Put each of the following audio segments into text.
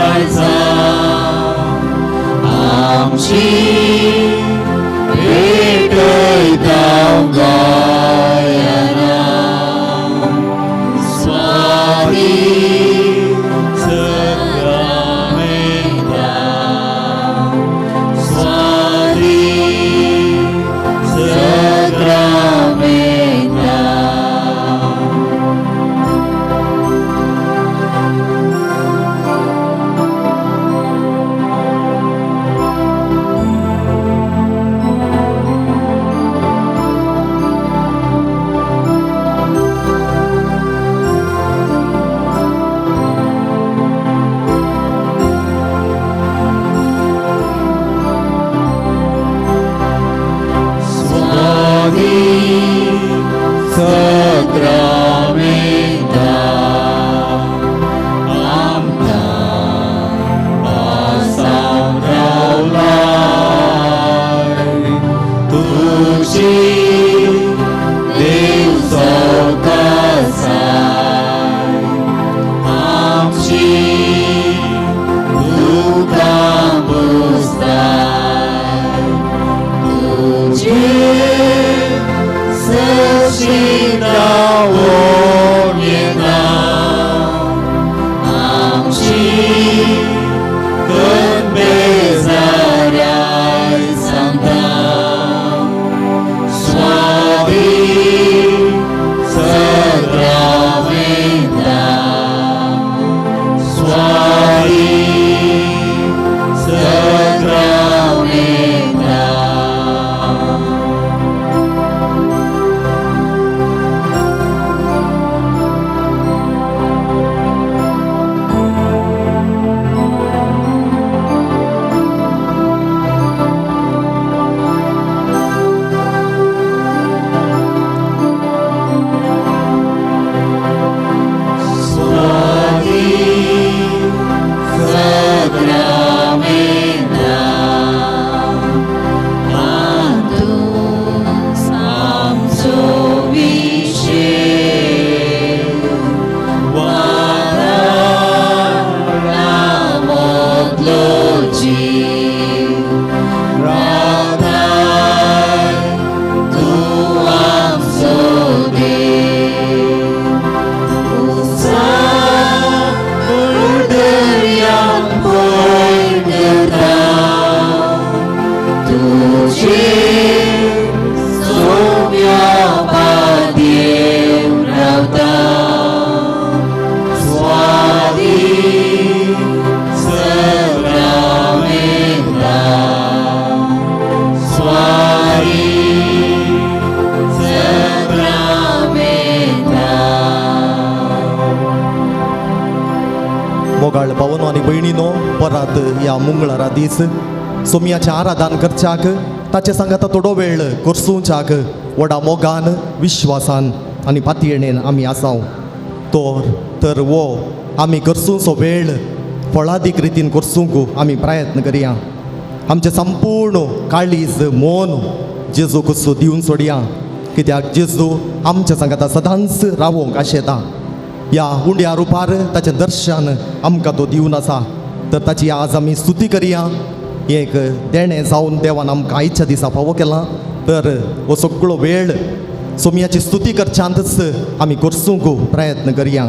काळजां आमची पेटयता गायनां स्वाती सक्रामेंता स्वाती सक्रामेंता. स्वाती सक्रामेंता आमकां पासावन रावलाय तुजी देव सवकासाय आमची दुकां पुसताय तुजे सशितावोन येता आमची कनबेजाराय सांगता स्वाती सक्रामेंता स्वाती सक्रामेंता. स्वाती सक्रामेंता हातूंत आमचो विशेक वादळा मदलो जीव रावताय तूं आमचो देव दर्याक पयर करता तुजे सोम्या पादयेव रावता स्वाती सक्रामेंता स्वाती सक्रामेंता. मोगाळ भावनो आनी भयणीनो, परत ह्या मंगळारा दीस सोमयाचें आराधन करच्याक ताचे सांगाता थोडो वेळ करसूंच्याक व्हडा मोगान विश्वासान आनी पातयेणेन आमी आसाव. तर वो आमी करसूंचो वेळ फळादीक रितीन करसूंक आमी प्रयत्न करया. आमचें संपूर्ण काळीज मन जेजू कुसू दिवन सोडया, कित्याक जेजू आमच्या सांगाता सदांच रावोंक आशेता. ह्या उंड्या रुपार ताचें दर्शन आमकां तो दिवन आसा, तर ताची आज आमी स्तुती करया. एक देणें जावन देवान आमकां आयच्या दिसा फावो केलां, तर हो सगळो वेळ सोमयाची स्तुती करच्यांतच आमी करसूंक प्रयत्न करया.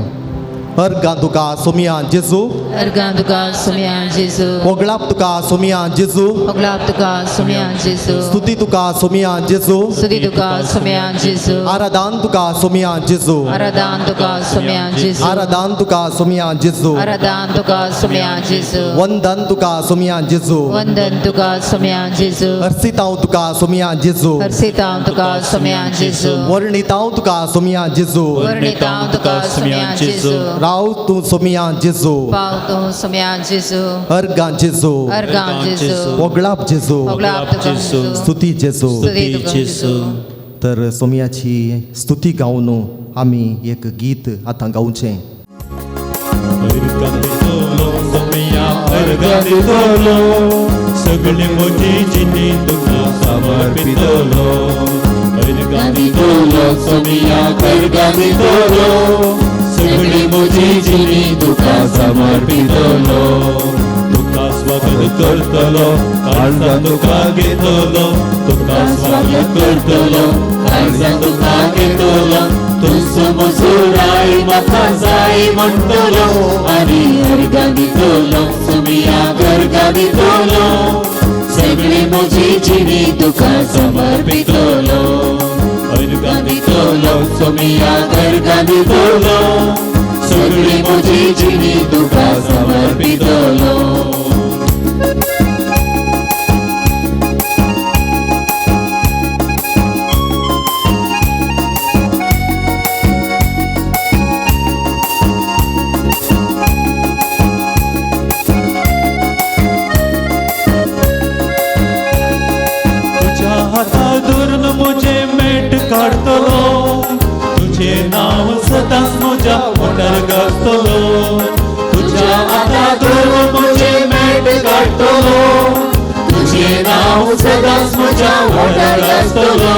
अर्गां तुका सोमया जेजू, अर्गां तुका सोमया जेजू, वगळाप तुका सोमया जेजू, वगळाप तुका सोमया जेजू, स्तुती तुका सोमया जेजू, स्तुती तुका सोमया जेजू, आराधन तुका सोमया जेजू, आराधन तुका सोमया जेजू, आराधन तुका सोमया जेजू, आराधन तुका सोमया जेजू, वंदन तुका सोमया जेजू, वंदन तुका सोमया जेजू, हर्षितांव तुका सोमया जेजू, हर्षितांव तुका सोमया जेजू, वर्णितांव तुका सोमया जेजू, वर्णितांव तुका सोमया जेजू, राव तूं सोमया जेजू, पाव तूं सोमया जेजू, अर्गां जेजू, अर्गां जेजू, वगळाप जेजू, वगळाप तुका जेजू, स्तुती जेजू. स्तुती तुका जेजू. तर सोमयाची स्तुती गावन आमी एक गीत आतां गावचें. अर्गां दितलो सोमया अर्गां दितलो सगळी म्हजी जिणी तुका समर्पितलो. अर्गां दितलो सोमया अर्गां दितलो सगळी म्हजी जिणी तुका समर्पितलो. तुका स्वागत करतलो काळजान तुका घेतलो, तुका स्वागत करतलो काळजान तुका घेतलो. तुजो म्हजो राय म्हाका जाय म्हणटलो आनी अर्गां दितलो, सोमया अर्गां दितलो. सगळी म्हजी जिणी तुका समर्पितलो, अर्गां दितलो, सोमया अर्गां दितलो. सगळी म्हजी जिणी तुका समर्पितलो. तुझ्या हाता धरून म्हजें मेट काडटलो, तुझें नांव सदांच म्हज्या ओंठार गाजतलो. तुझ्या हाता धरून म्हजें मेट काडटलो, तुझें नांव सदांच म्हज्या ओंठार गाजतलो.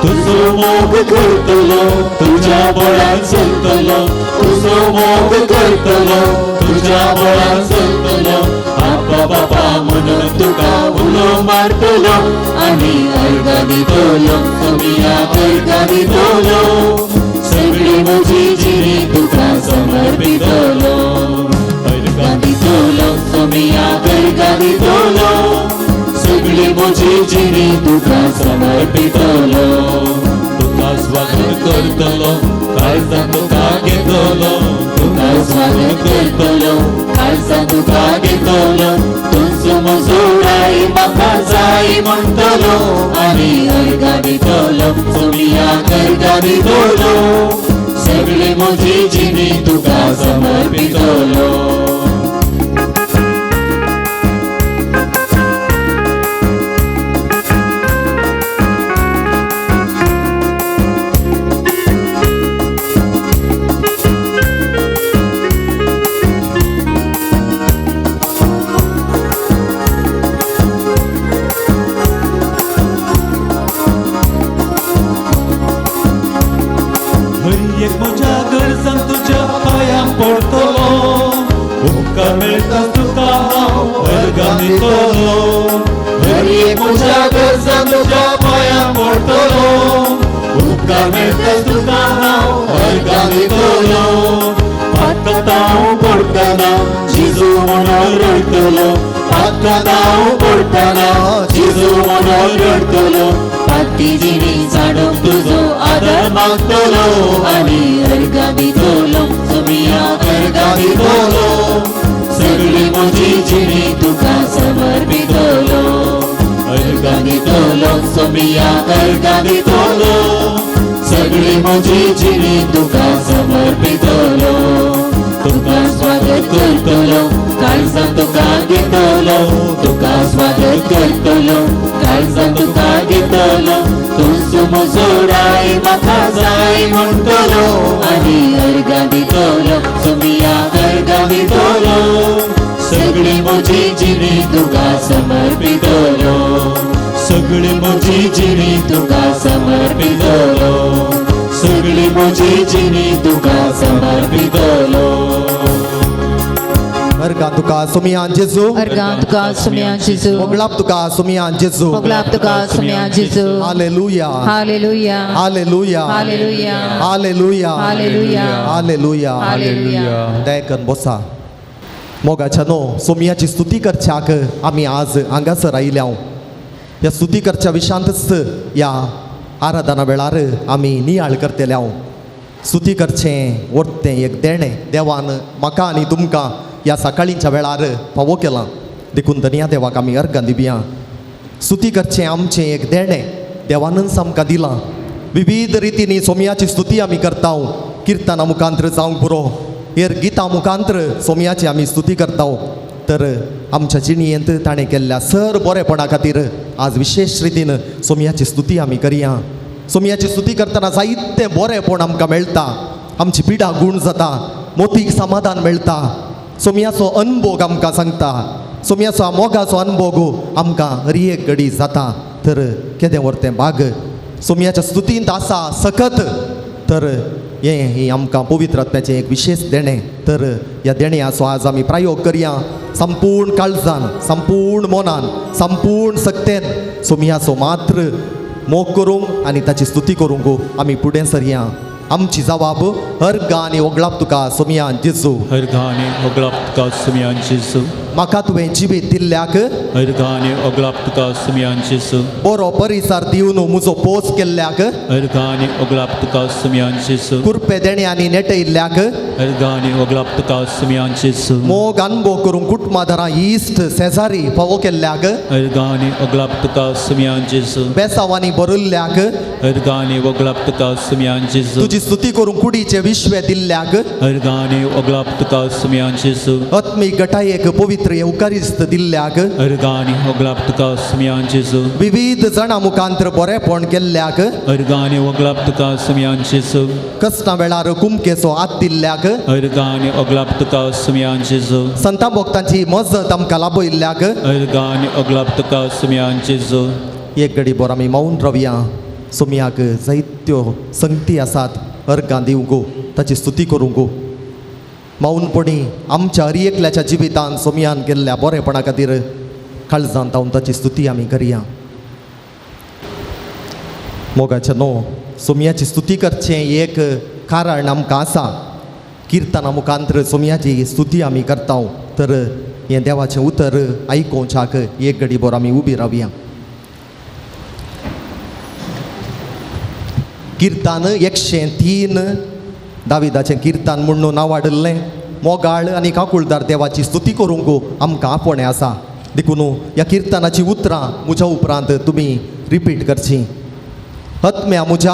तुजो मोग करतलो तुझ्या बळान चलतलो, तुजो मोग करतलो तुझ्या बळान चलतलो. बाप्पा बापा म्हणून तुका उलो मारतलो आनी अर्गां दितलो, सोमया अर्गां दितलो. सगळी म्हजी जिणी तुका समर्पितलो, अर्गां दितलो, सोमया अर्गां दितलो. सगळी म्हजी जिणी तुका समर्पितलो. तुका स्वागत करतलो काळजान तुका घेतलो, तुका स्वागत करतलो काळजान तुका घेतलो. तुजो म्हजो राय म्हाका जाय म्हणटलो आनी अर्गां दितलो, सोमया अर्गां दितलो. सगळी म्हजी जिणी तुका समर्पितलो. म्हज्या गरजांक तुज्या पांयांक पडटलो, उपकार मेळटा तुका हांव अर्गां दितलो. हर एक म्हज्या गरजांक तुज्या पांयांक पडटलो, उपकार मेळटा तुका हांव अर्गां दितलो. पातकां हांव पडटना जेजू म्हणून रडटलो, पातकां हांव पडटना जेजू म्हणून रडटलो. पाती जिणी जाणूंक तुजो आदार मागतलो आनी अर्गां दितलो, सोमया अर्गां दितलो. सगळी म्हजी जिणी तुका समर्पितलो, अर्गां दितलो, सोमया अर्गां दितलो. सगळी म्हजी जिणी तुका समर्पितलो. तुका स्वागत करतलो काळजान तुका घेतलो, तुका स्वागत करतलो काळजान तुका घेतलो. तुजो म्हजो राय म्हाका जाय म्हणटलो आनी अर्गां दितलो, सोमया अर्गां दितलो. सगळी म्हजी जिणी तुका समर्पितलो, सगळी म्हजी जिणी तुका समर्पितलो. सगळी म्हजी जिणी तुका समर्पितलो. अर्गां तुका सोमया जेजू, अर्गां तुका सोमया जेजू, मोगलाप तुका सोमया जेजू, मोगलाप तुका सोमया जेजू. Hallelujah, hallelujah, hallelujah, hallelujah, hallelujah, hallelujah, hallelujah, hallelujah. दयाकन बसा. मोगाच्या न्हू सोमयाची स्तुती करच्याक आमी आज हांगासर आयल्या. ह्या स्तुती करच्या विशांतच ह्या आराधना वेळार आमी नियाळ करतले. स्तुती करचें वरतें एक देणें देवान म्हाका आनी तुमकां ह्या सकाळींच्या वेळार फावो केलां, देखून धनया देवाक आमी अर्गां दिवया. स्तुती करचें आमचें एक देणें देवानच आमकां दिलां. विविध रितींनी सोमयाची स्तुती आमी करता. किर्तना मुखांत्र जावंक पुरो, हेर गितां मुखांत्र सोमयाची आमी स्तुती करता. तर आमच्या जिणेंत ताणें केल्ल्या सर बरेपणा खातीर आज विशेश रितीन सोमयाची स्तुती आमी करया. सोमयाची स्तुती करतना जायतें बरेपण आमकां मेळटा, आमची पिडा गूण जाता, मोतीक समाधान मेळटा. सोमयाचो अनभोग आमकां सांगता, सोमयाचो मोगाचो अनभोग आमकां हर एक घडी जाता. तर केदें व्हर तें भाग सोमयाच्या स्तुतींत आसा सकत. तर हें ही आमकां पवित्र आत्म्याचें एक विशेश देणें. तर ह्या देण्याचो आज आमी प्रयोग करया संपूर्ण काळजान, संपूर्ण मनान, संपूर्ण सक्तेन सोमयाचो मात्र मोग करूंक आनी ताची स्तुती करूंक आमी फुडें सरया. आमची जवाब हर आनी ओगळाप तुका सोमया जेजू. हर आनी ओगळाप तुका सुमयान जेजू. म्हाका तुवें जिवीत दिल्ल्याक हर आनी ओगळाप तुका सुमयान जेजू. बरो परिसर दिवन म्हजो पोस केल्ल्याक हर आनी ओगळाप तुका सुमयान जेजू. कुरपे देण्यांनी नेटयल्ल्याक हर आनी ओगळाप तुका सुमयान जेजू. मोग अनुभव करूंक कुटुंबादारां इश्ट शेजारी फावो केल्ल्याक हर आनी ओगळाप तुका सुमयान जेजू. बेसांवांनी भरिल्ल्याक हर आनी ओगळाप तुका सुमयान जेजू. तुजी स्तुती करूंक कुडीचे विश्वे दिल्ल्याक हर आनी ओगळाप तुका सुमयान जेजू. आत्मीक गटायेक पवित्र येवकारिस्त दिल्ल्याक हर आनी ओगळाप तुका सुमयान जेजू. विविध जाणां मुखांतर बरेपण केल्ल्याक हर आनी ओगळाप तुका सुमयान जेजू. कश्टा वेळार कुमकेचो हात दिल्ल्याक हर आनी ओगळाप तुका सुमयान जेजू. संता भक्तांची मजत आमकां लाभयल्ल्याक हर आनी ओगळाप तुका सुमयान जेजू. एक घडी बोर आमी मौन रावया. सोमयाक जायत्यो संगती आसात अर्गां दिवंक, ताची स्तुती करूंक. मौनपणी आमच्या हर एकल्याच्या जिवितान सोमयान केल्ल्या बरेपणा खातीर काळजान तावन ताची स्तुती आमी करया. मोगाच्या न्हू सोमयाची स्तुती करचें एक कारण आमकां आसा. किर्तना मुखांतर सोमयाची स्तुती आमी करता. तर हें देवाचें उतर आयकोवच्याक एक घडी बोर आमी उबी रावया. किर्तान 103 दाविदाचें किर्तान म्हणून नांव वाडिल्लें. मोगाळ आनी काकुळदार देवाची स्तुती करूंक आमकां आपोवणें आसा. देखून ह्या किर्तनाची उतरां म्हज्या उपरांत तुमी रिपीट करची. आत्म्या म्हज्या,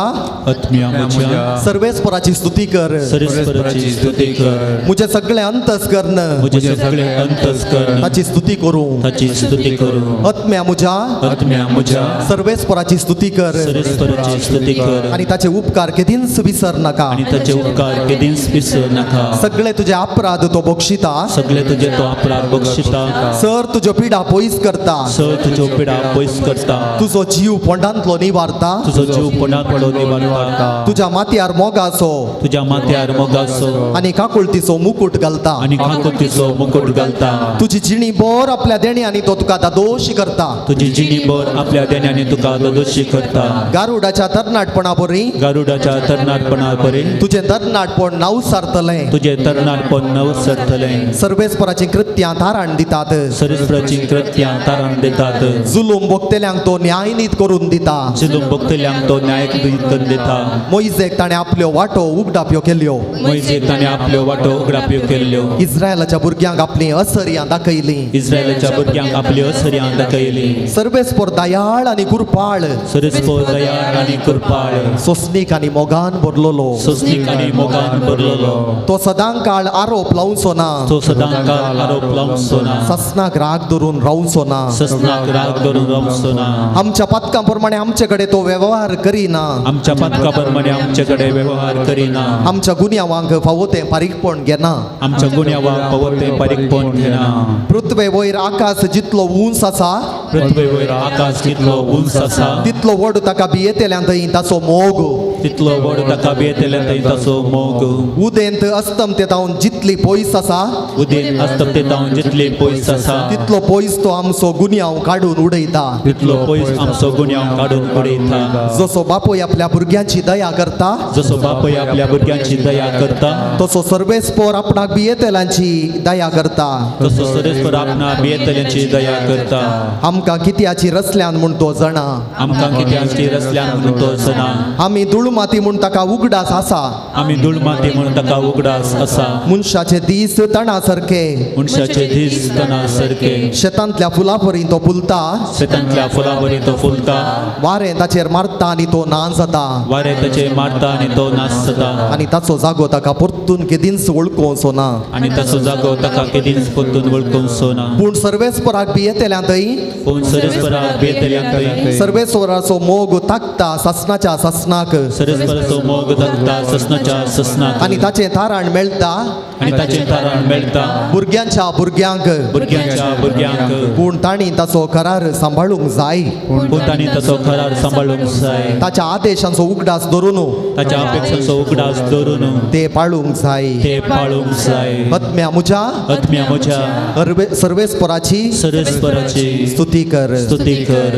आत्म्या म्हज्या, सर्वेस्पराची स्तुती कर. सर्वेस्पराची स्तुती कर. म्हजें सगळें अंतस्कर्ण म्हजें सगळें अंतस्कर्ण ताची स्तुती करूं. ताची स्तुती करूं. आत्म्या म्हज्या, आत्म्या म्हज्या, सर्वेस्पराची स्तुती कर. सर्वेस्पराची स्तुती कर. आनी ताचे उपकार केदींच विसर नाका. आनी ताचे उपकार केदींच विसर नाका. सगळे तुजे अपराध तो बक्षिता. सगळे तुजे तो अपराध बक्षिता. सर तुज्यो पिडा पयस करता. सर तुज्यो पिडा पयस करता. तुजो जीव पोंडांतलो निवारता. तुजो जीव पोंडांतलो निवारता. तुज्या माथ्यार मोगाचो, तुज्या माथ्यार मोगाचो आनी काकुळतीचो मुकूट घालता. आनी काकुळतीचो मुकूट घालता. तुजी जिणी बोर आपल्या देण्यांनी तो तुका दादोशी करता. तुजी जिणी बोर आपल्या देण्यांनी तुका दादोशी करता. गारुडाच्या तरणाटपणा बरी, गारुडाच्या तरणाटपणा बरी तुजें तरणाटपण नांव सारतलें. तुजें तरणाटपण नांव सरतलें. सर्वेस्पराचीं कृत्यां तारण दितात. सर्वेस्पराचीं कृत्यां तारण दितात. जुलूम भोगतल्यांक तो न्यायनीत करून दिता. जुलूम भोगतल्यांक तो न्याय करून दिता. मोयजेक ताणें आपल्यो वाटो उगडाप्यो केल्यो. मोयजेक ताणें आपल्यो वाटो उगडाप्यो केल्यो. इस्रायलाच्या भुरग्यांक आपलीं असर्यां दाखयलीं. इस्रायलाच्या भुरग्यांक आपली असर्यां दाखयलीं. सर्वेस्पर दयाळ आनी कृपाळ. सर्वेस्पर दयाळ आनी कृपाळ. सोंसणीक आनी मोगान भरलेलो. सोंसणीक आनी मोगान भरलेलो. तो सदांकाळ आरोप लावचो ना. तो सदांकाळ आरोप लावचो ना. ससनाक राग धरून रावचो ना. ससनाक राग धरून रावचो ना. आमच्या पातकां प्रमाणे आमचे कडेन तो वेव्हार करिना. आमच्या पातका प्रमाणे आमचे कडेन वेव्हार करिना. आमच्या गुन्यांवांक फावो तें फारीकपण घेना. आमच्या गुन्यांवांक फावो तें फारीकपण घेना. पृथ्वे वयर आकाश जितलो उंच आसा, पृथ्वे वयर आकाश जितलो उंच आसा, तितलो व्हड ताका भियेतल्यां थंय ताचो मोग. तितलो व्हड ताका भियेतल्यां थंय ताचो मोग. उदेंत अस्तमते तावन जितली पयस आसा, उदेंत अस्तमते तावन जितली पयस आसा, तितलो पयस तो आमचो गुन्यांव काडून उडयता. तितलो पयस आमचो गुन्यांव काडून उडयता. जसो बापूय आपल्या भुरग्यांची दया करता, जसो बापूय आपल्या भुरग्यांची दया करता, तसो सर्वेस्पर आपणाक भियेतल्यांची दया करता. तसो सर्वेस्पर आपणाक भियेतल्यांची दया करता. आमकां कित्याची रसल्यान म्हूण तो जाणा. आमकां कित्याची रसल्यान म्हूण तो जाणा. आमी धूळ माती म्हूण ताका उगडास आसा. आमी धूळ माती म्हूण ताका उगडास आसा. मनशाचे दीस तणा सारके. मनशाचे दीस तणा सारके. शेतांतल्या फुलां परी तो फुलता. शेतांतल्या फुलां परी तो फुलता. वारें ताचेर मारता आनी तो ना जाता. वारें ताचेर मारता आनी तो नाश जाता. आनी ताचो जागो ताका परतून केदींच वळखुचो ना. आनी ताचो जागो ताका केदींच परतून वळखुचो ना. पूण सर्वेस्पराक भियेतल्यां थंय, पूण सर्वेस्पराक भियेतल्यांक सर्वेस्वराचो मोग ताकता सासनाच्या सासनाक सर्वेस्पराचो मोग ताकता ससनाच्या ससनाक आनी ताचें तारण मेळटा आनी ताचें तारण मेळटा भुरग्यांच्या भुरग्यांक भुरग्यांच्या भुरग्यांक. पूण तांणी ताचो करार सांबाळूंक जाय पूण तांणी ताचो करार सांबाळूंक जाय ताच्या आदेशांचो उगडास धरून ताच्या अपेक्षांचो उगडास धरून ते पाळूंक जाय. ते पाळूंक जाय. आत्म्या म्हज्या आत्म्या म्हज्या सर्वेस्पराची सर्वेस्पराची स्तुती कर. स्तुती कर.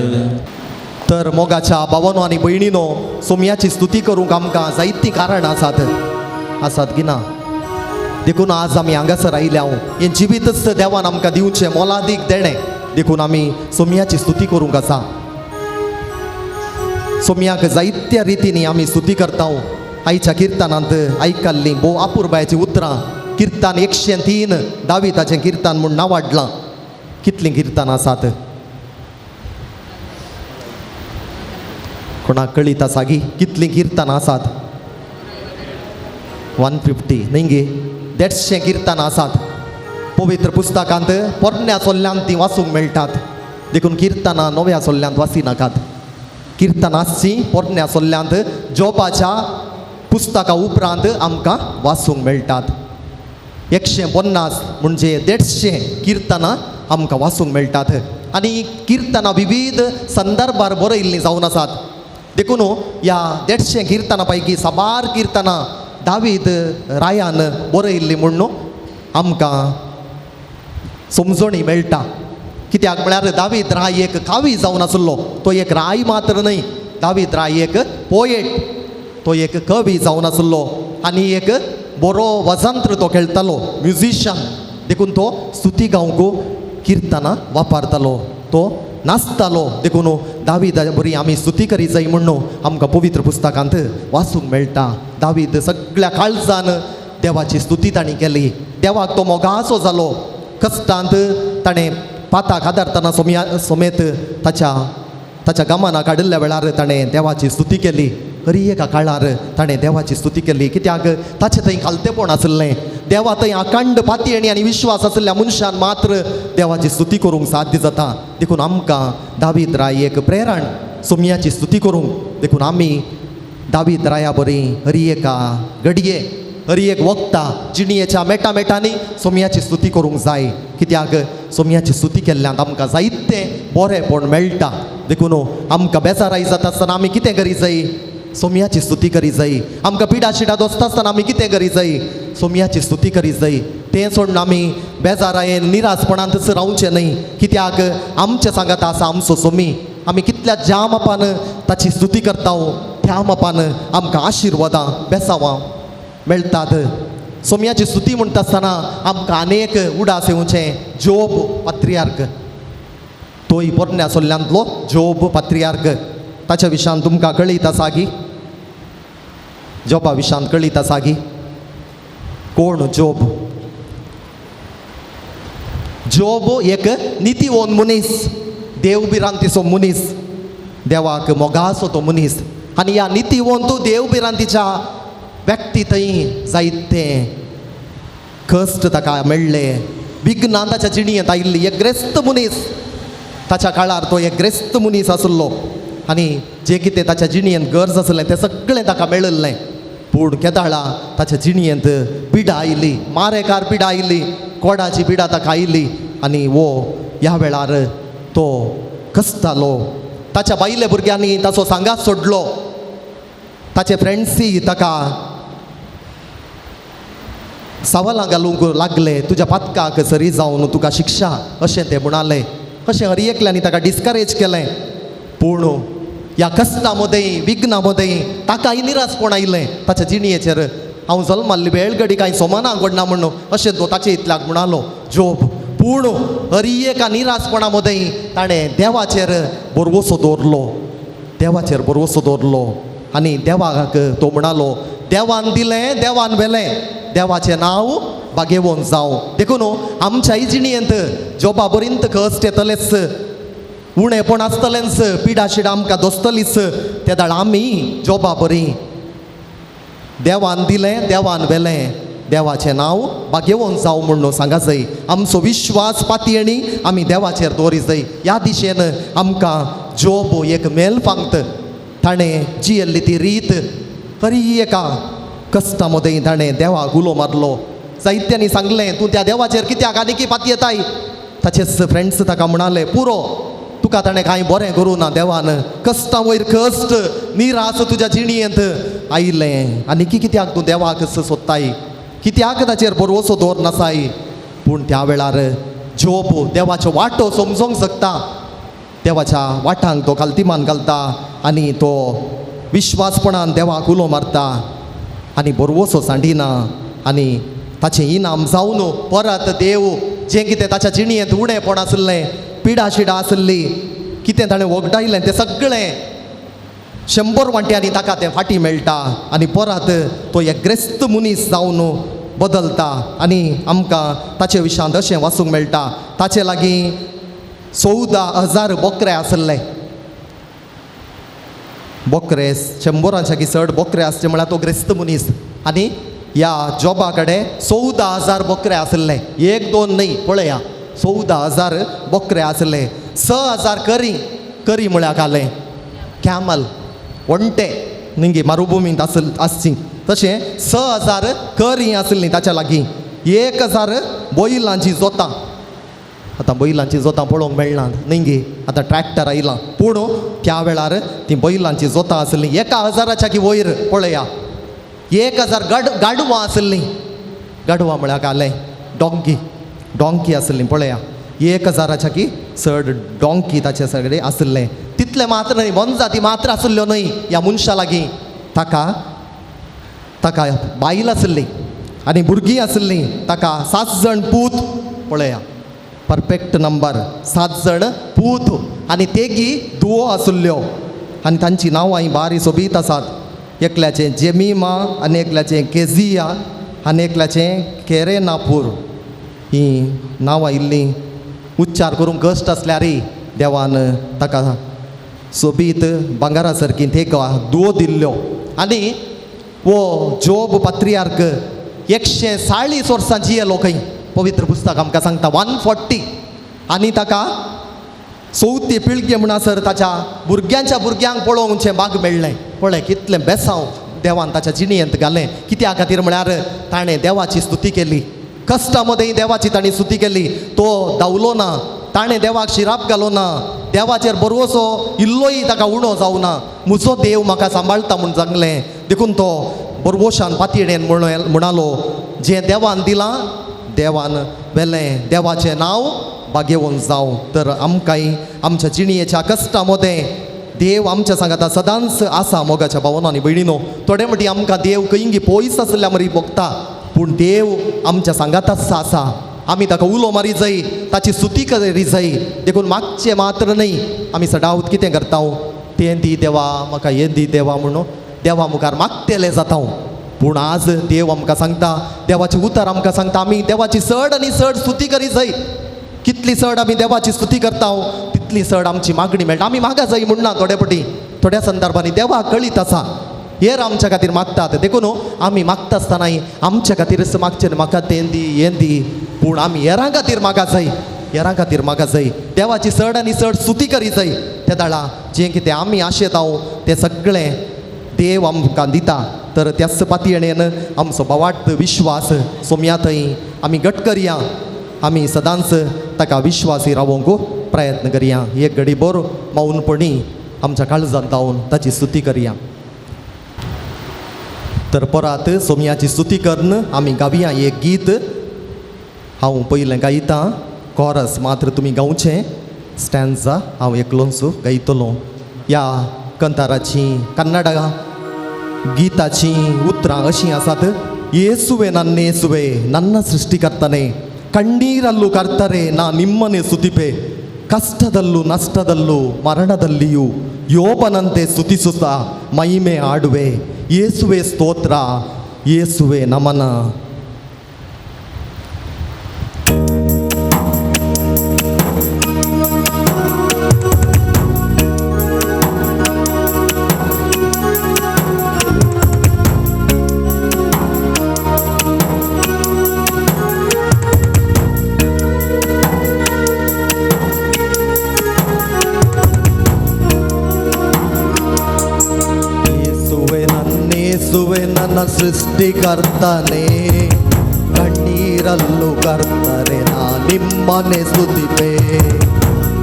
तर मोगाच्या भावानो आनी भयणीनो, सोमयाची स्तुती करूंक आमकां जायतीं कारणां आसात आसात की ना? देखून आज आमी हांगासर आयल्या. हें जिवीतच देवान आमकां दिवचें मोलादीक देणें. देखून आमी सोमयाची स्तुती करूंक आसा. सोमयाक जायत्या रितींनी आमी स्तुती करता. आयच्या किर्तनांत आयकल्लीं भोव अपुरबायेचीं उतरां. किर्तन 103 दाविताचें किर्तन म्हूण नांव वाडलां. कितलीं किर्तनां आसात कोणाक कळीत आसा गी? कितलीं किर्तनां आसात? 150 न्ही गे? 150 किर्तनां आसात. पवित्र पुस्तकांत पोरण्या सोल्ल्यांत तीं वाचूंक मेळटात. देखून किर्तनां नव्या सोल्ल्यांत वाचिनाकात. किर्तनां आसचीं पोरण्या सोल्ल्यांत जोबाच्या पुस्तका उपरांत आमकां वाचूंक मेळटात. 150 म्हणजे 150 किर्तनां आमकां वाचूंक मेळटात. आनी किर्तनां विविध संदर्भार बरयल्लीं जावन आसात. देखून ह्या 150 किर्तनां पैकी साबार किर्तनां दावीद रायान बरयल्लीं म्हूण आमकां समजणी मेळटा. कित्याक म्हळ्यार दावीद राय एक कावी जावन आसलो. तो एक राय मात्र न्हय, दावीद राय एक पोएट, तो एक कवी जावन आसलो आनी एक बरो वजंत्र तो खेळटालो, म्युजिशियन. देखून तो स्तुती गावंक किर्तनां वापरतालो, तो नाचतालो. देखून दावीद बरी आमी स्तुती करी जाय म्हूण आमकां पवित्र पुस्तकांत वाचूंक मेळटा. दावीद सगळ्या काळजान देवाची स्तुती तांणी केली. देवाक तो मोगाचो जालो. कश्टांत ताणें पाताक आदारतना सोम्या सोमेत ताच्या ताच्या गमना काडिल्ल्या वेळार ताणें देवाची स्तुती केली. हरी एका काळार ताणें देवाची स्तुती केली. कित्याक ताचें थंय खालतेपण आसलें. देवा थंय अखंड पातयेणी आनी विश्वास आशिल्ल्या मनशान मात्र देवाची स्तुती करूंक साध्य जाता. देखून आमकां दावीद राय एक प्रेरण सोमयाची स्तुती करूंक. देखून आमी दावीद राया बरी हरी एका घडये हरी एक वखता जिणयेच्या मेटा मेटांनी सोमयाची स्तुती करूंक जाय. कित्याक सोमयाची स्तुती केल्ल्यान आमकां जायतें बरेंपण मेळटा. देखून आमकां बेजाराय जाता आसतना आमी कितें करी जाय? सोमयाची स्तुती करी जाय. आमकां पिडा शिडा दोसता आसतना आमी कितें करी जाय? सोमयाची स्तुती करी जाय. तें सोडून आमी बेजारायेन निरासपणांतच रावचें न्हय. कित्याक आमचें सांगात आसा आमचो सोमी. आमी कितल्या ज्या मापान ताची स्तुती करता त्या मापान आमकां आशिर्वादां बेसावां मेळटात. सोमयाची स्तुती म्हणटा आसतना आमकां अनेक उडास येवचें. जोब पात्रियार्क, तोय पोरण्या सोल्ल्यांतलो जोब पात्रियार्क, ताच्या विशयान तुमकां कळीत आसा की? जोबा विशयान कळीत आसा की? कोण जोब? जोब एक नितीवोन मनीस, देवभिरांतीचो मनीस, देवाक मोगाचो तो मनीस. आनी ह्या नितीवंत देवभिरांतीच्या व्यक्ती थंय जायते कश्ट ताका मेळ्ळे, विघ्नां ताच्या जिणेंत आयिल्ली. एक ग्रेस्त मनीस, ताच्या काळार तो एक ग्रेस्त मनीस आसलो आनी जें कितें ताच्या जिणेंत गरज आसलें तें सगळें ताका मेळिल्लें. पूण केदाळा ताच्या जिणेंत पिडा आयली, मारेकार पिडा आयली, कोडाची पिडा ताका आयली आनी वो ह्या वेळार तो कसतालो. ताच्या बायले भुरग्यांनी ताचो सांगात सोडलो, ताचे फ्रेंड्सी ताका सवालां घालूंक लागले, तुज्या पातकाक सरी जावन तुका शिक्षा अशें ते म्हणाले. अशें हर एकल्यांनी ताका डिस्करेज केलें. पूण ह्या कश्टां मदें विघ्नां मदें ताकाय निरासपण आयलें ताच्या जिणयेचेर. हांव जल्माल्ली वेळगडी कांय सोमाना घडना म्हणून अशें तो ताचे इतल्याक म्हणालो जोब. पूण हर एका निरासपणा मदें ताणें देवाचेर भरवसो दवरलो, देवाचेर भरवसो दवरलो आनी देवाक तो म्हणालो, देवान दिलें देवान व्हेलें, देवाचें नांव बागेवन जावं. देखून आमच्या जिणयेंत जोबा बरींत कश्ट येतलेच, उणेपण आसतलेंच, पिडा शिडा आमकां दोसतलीच. तेदाळ आमी जोबा बरी देवान दिलें देवान व्हेलें, देवाचें नांव भाग्यवंत जावं म्हणून सांगा जाय. आमचो विश्वास पातयेणी आमी देवाचेर दवरी जाय. ह्या दिशेन आमकां जोब एक मेल फांगत ताणें जियेल्ली ती रीत खरी एका कश्टा मदें ताणें देवाक उलो मारलो. जायत्यांनी सांगलें तूं त्या देवाचेर कित्याक आनी की पातयेताय. ताचेच फ्रेंड्स ताका म्हणाले पुरो तुका ताणें कांय बरें करूं ना देवान, कश्टां वयर कश्ट निरास तुज्या जिणयेंत आयिल्लें आनी की कित्याक तूं देवाक सोदताय, कित्याक ताचेर भरवसो दवर नासाय. पूण त्या वेळार जोब देवाचो वांटो समजोंक शकता, देवाच्या वाटांक तो खालतीमान घालता आनी तो विश्वासपणान देवाक उलो मारता आनी भरवसो सांडिना आनी ताचें इनाम जावन परत देव जें कितें ताच्या जिणयेंत उणेपण आसलें, पिडा शिडा आसली, कितें ताणें वगडायलें तें सगळें 100 वांट्यांनी ताका तें फाटीं मेळटा आनी परत तो एक ग्रेस्त मनीस जावन बदलता. आनी आमकां ताचे विशयांत अशें वाचूंक मेळटा, ताचे लागीं 14,000 बोकरे आसले. बोकरे 100 चड बोकरे आसचे म्हळ्यार तो ग्रेस्त मनीस. आनी ह्या जोबा कडेन 14,000 बोकरे आसले, एक दोन न्हय पळया 14,000 बोकरे आसले. 6,000 करी, करी म्हळ्यार कालें कॅमल वण्टे न्ही मरुभुमींत आसची तशें 6,000 करी आसलीं ताच्या लागीं. 1,000 बैलांची जोतां, आतां बैलांची जोतां पळोवंक मेळना न्ही गे, आतां ट्रॅक्टर आयलां, पूण त्या वेळार तीं बैलांची जोतां आसलीं 1,000 की वयर पळया. 1,000 गाडवां आसलीं, गाडवां म्हळ्यार कालें डोंकी, डोंकी आसलीं पळया. 1,000 की चड डोंकी ताचे सगळे आसलें. तितलें मात्र न्हय, मोनजाती मात्र आसल्ल्यो न्हय ह्या मनशा लागीं, ताका ताका बायल आसली आनी भुरगीं आसलीं. ताका 7 जाण पूत पळया, परफेक्ट नंबर, 7 जाण पूत आनी तेगी दुवो आसल्ल्यो आनी तांची नांवां बारी सोबीत आसात. एकल्याचें जेमिमा आनी एकल्याचें केजिया आनी एकल्याचें केरेनापूर. हीं नांवां इल्लीं उच्चार करूंक कश्ट आसल्यारय देवान ताका सोबीत भांगरा सारकी तेका दुवो दिल्ल्यो. आनी वो जोब पात्रियार्क 140 वर्सां जियेलो खंय, पवित्र पुस्तक आमकां सांगता 140. आनी ताका चवथी पिळगे म्हणसर ताच्या भुरग्यांच्या भुरग्यांक पळोवचें भाग मेळ्ळें. पळय कितलें बेसांव देवान ताच्या जिणयेंत घालें. कित्या खातीर म्हळ्यार ताणें देवाची स्तुती केली, कश्टा मदें देवाची ताणें स्तुती केली. तो धांवलो ना, ताणें देवाक शिराप घालो ना, देवाचेर भरवसो इल्लोय ताका उणो जावं ना, म्हजो देव म्हाका सांबाळटा म्हूण सांगलें. देखून तो भरवशान पातयेन म्हणालो जें देवान दिलां देवान वेलें, देवाचें नांव भाग्यवंत जावं. तर आमकांय आमच्या जिणयेच्या कश्टा मदें देव आमच्या सांगाता सदांच आसा. मोगाच्या भावना आनी भयणीनो, थोडे मटी आमकां देव खंयगी पयस आसल्या मरी भोगता, पूण देव आमच्या सांगाताच आसा. आमी ताका उलो मारी जाय, ताची स्तुती करी जाय. देखून मागचें मात्र न्हय, आमी सदांच कितें करता, तें दी देवा म्हाका हें दी देवा म्हणून देवा मुखार मागतेले जाता. पूण आज देव आमकां सांगता, देवाचें उतर आमकां सांगता, आमी देवाची चड आनी चड स्तुती करी जाय. कितली चड आमी देवाची स्तुती करता तितली चड आमची मागणी मेळटा. आमी मागा जाय म्हणना थोडे पटी थोड्या संदर्भांनी देवाक कळीत आसा, हेर आमच्या खातीर मागतात. देखून आमी मागता आसतनाय आमच्या खातीरच मागचें न्हय, म्हाका तें दी हें दी, पूण आमी हेरां खातीर मागा जाय, हेरां खातीर मागा जाय. देवाची चड आनी चड स्तुती करी जाय. ते दाळा जें कितें आमी आशेता तें सगळें देव आमकां दिता. तर त्याच पातयेणेन आमचो भावार्थ विश्वास सोम्या थंय आमी घट करया, आमी सदांच ताका विश्वासी रावोंक प्रयत्न करया. एक घडी बरो मौनपणी आमच्या काळजांत जावन ताची स्तुती करया. तर परत सोम्याची स्तुती करून आमी गावया एक गीत. हांव पयलें गायतां, कॉरस मात्र तुमी गावचें, स्टँजा हांव एकलोच गायतलो. ह्या कंताराची कन्नडा गीताचीं उतरां अशीं आसात. येसुवे नन्नेसुवे ನನ್ನ ಸೃಷ್ಟಿಕರ್ತನೆ, ಕಣ್ಣೀರಲ್ಲೂ ಕರ್ತರೆ ನಾ ನಿಮ್ಮನೆ ಸ್ತುತಿಪೆ, ಕಷ್ಟದಲ್ಲೂ ನಷ್ಟದಲ್ಲೂ ಮರಣದಲ್ಲಿಯೂ ಯೋಬನಂತೆ ಸ್ತುತಿಸುತ್ತಾ ಮಹಿಮೆ ಆಡುವೆ, ಯೇಸುವೆ ಸ್ತೋತ್ರ, ಯೇಸುವೆ ನಮನ. ಸೃಷ್ಟಿಕರ್ತನೆ, ಕಣ್ಣೀರಲ್ಲೂ ಕರ್ತನೆ ನಾ ನಿಮ್ಮನೆ ಸ್ತುತಿಪೆ.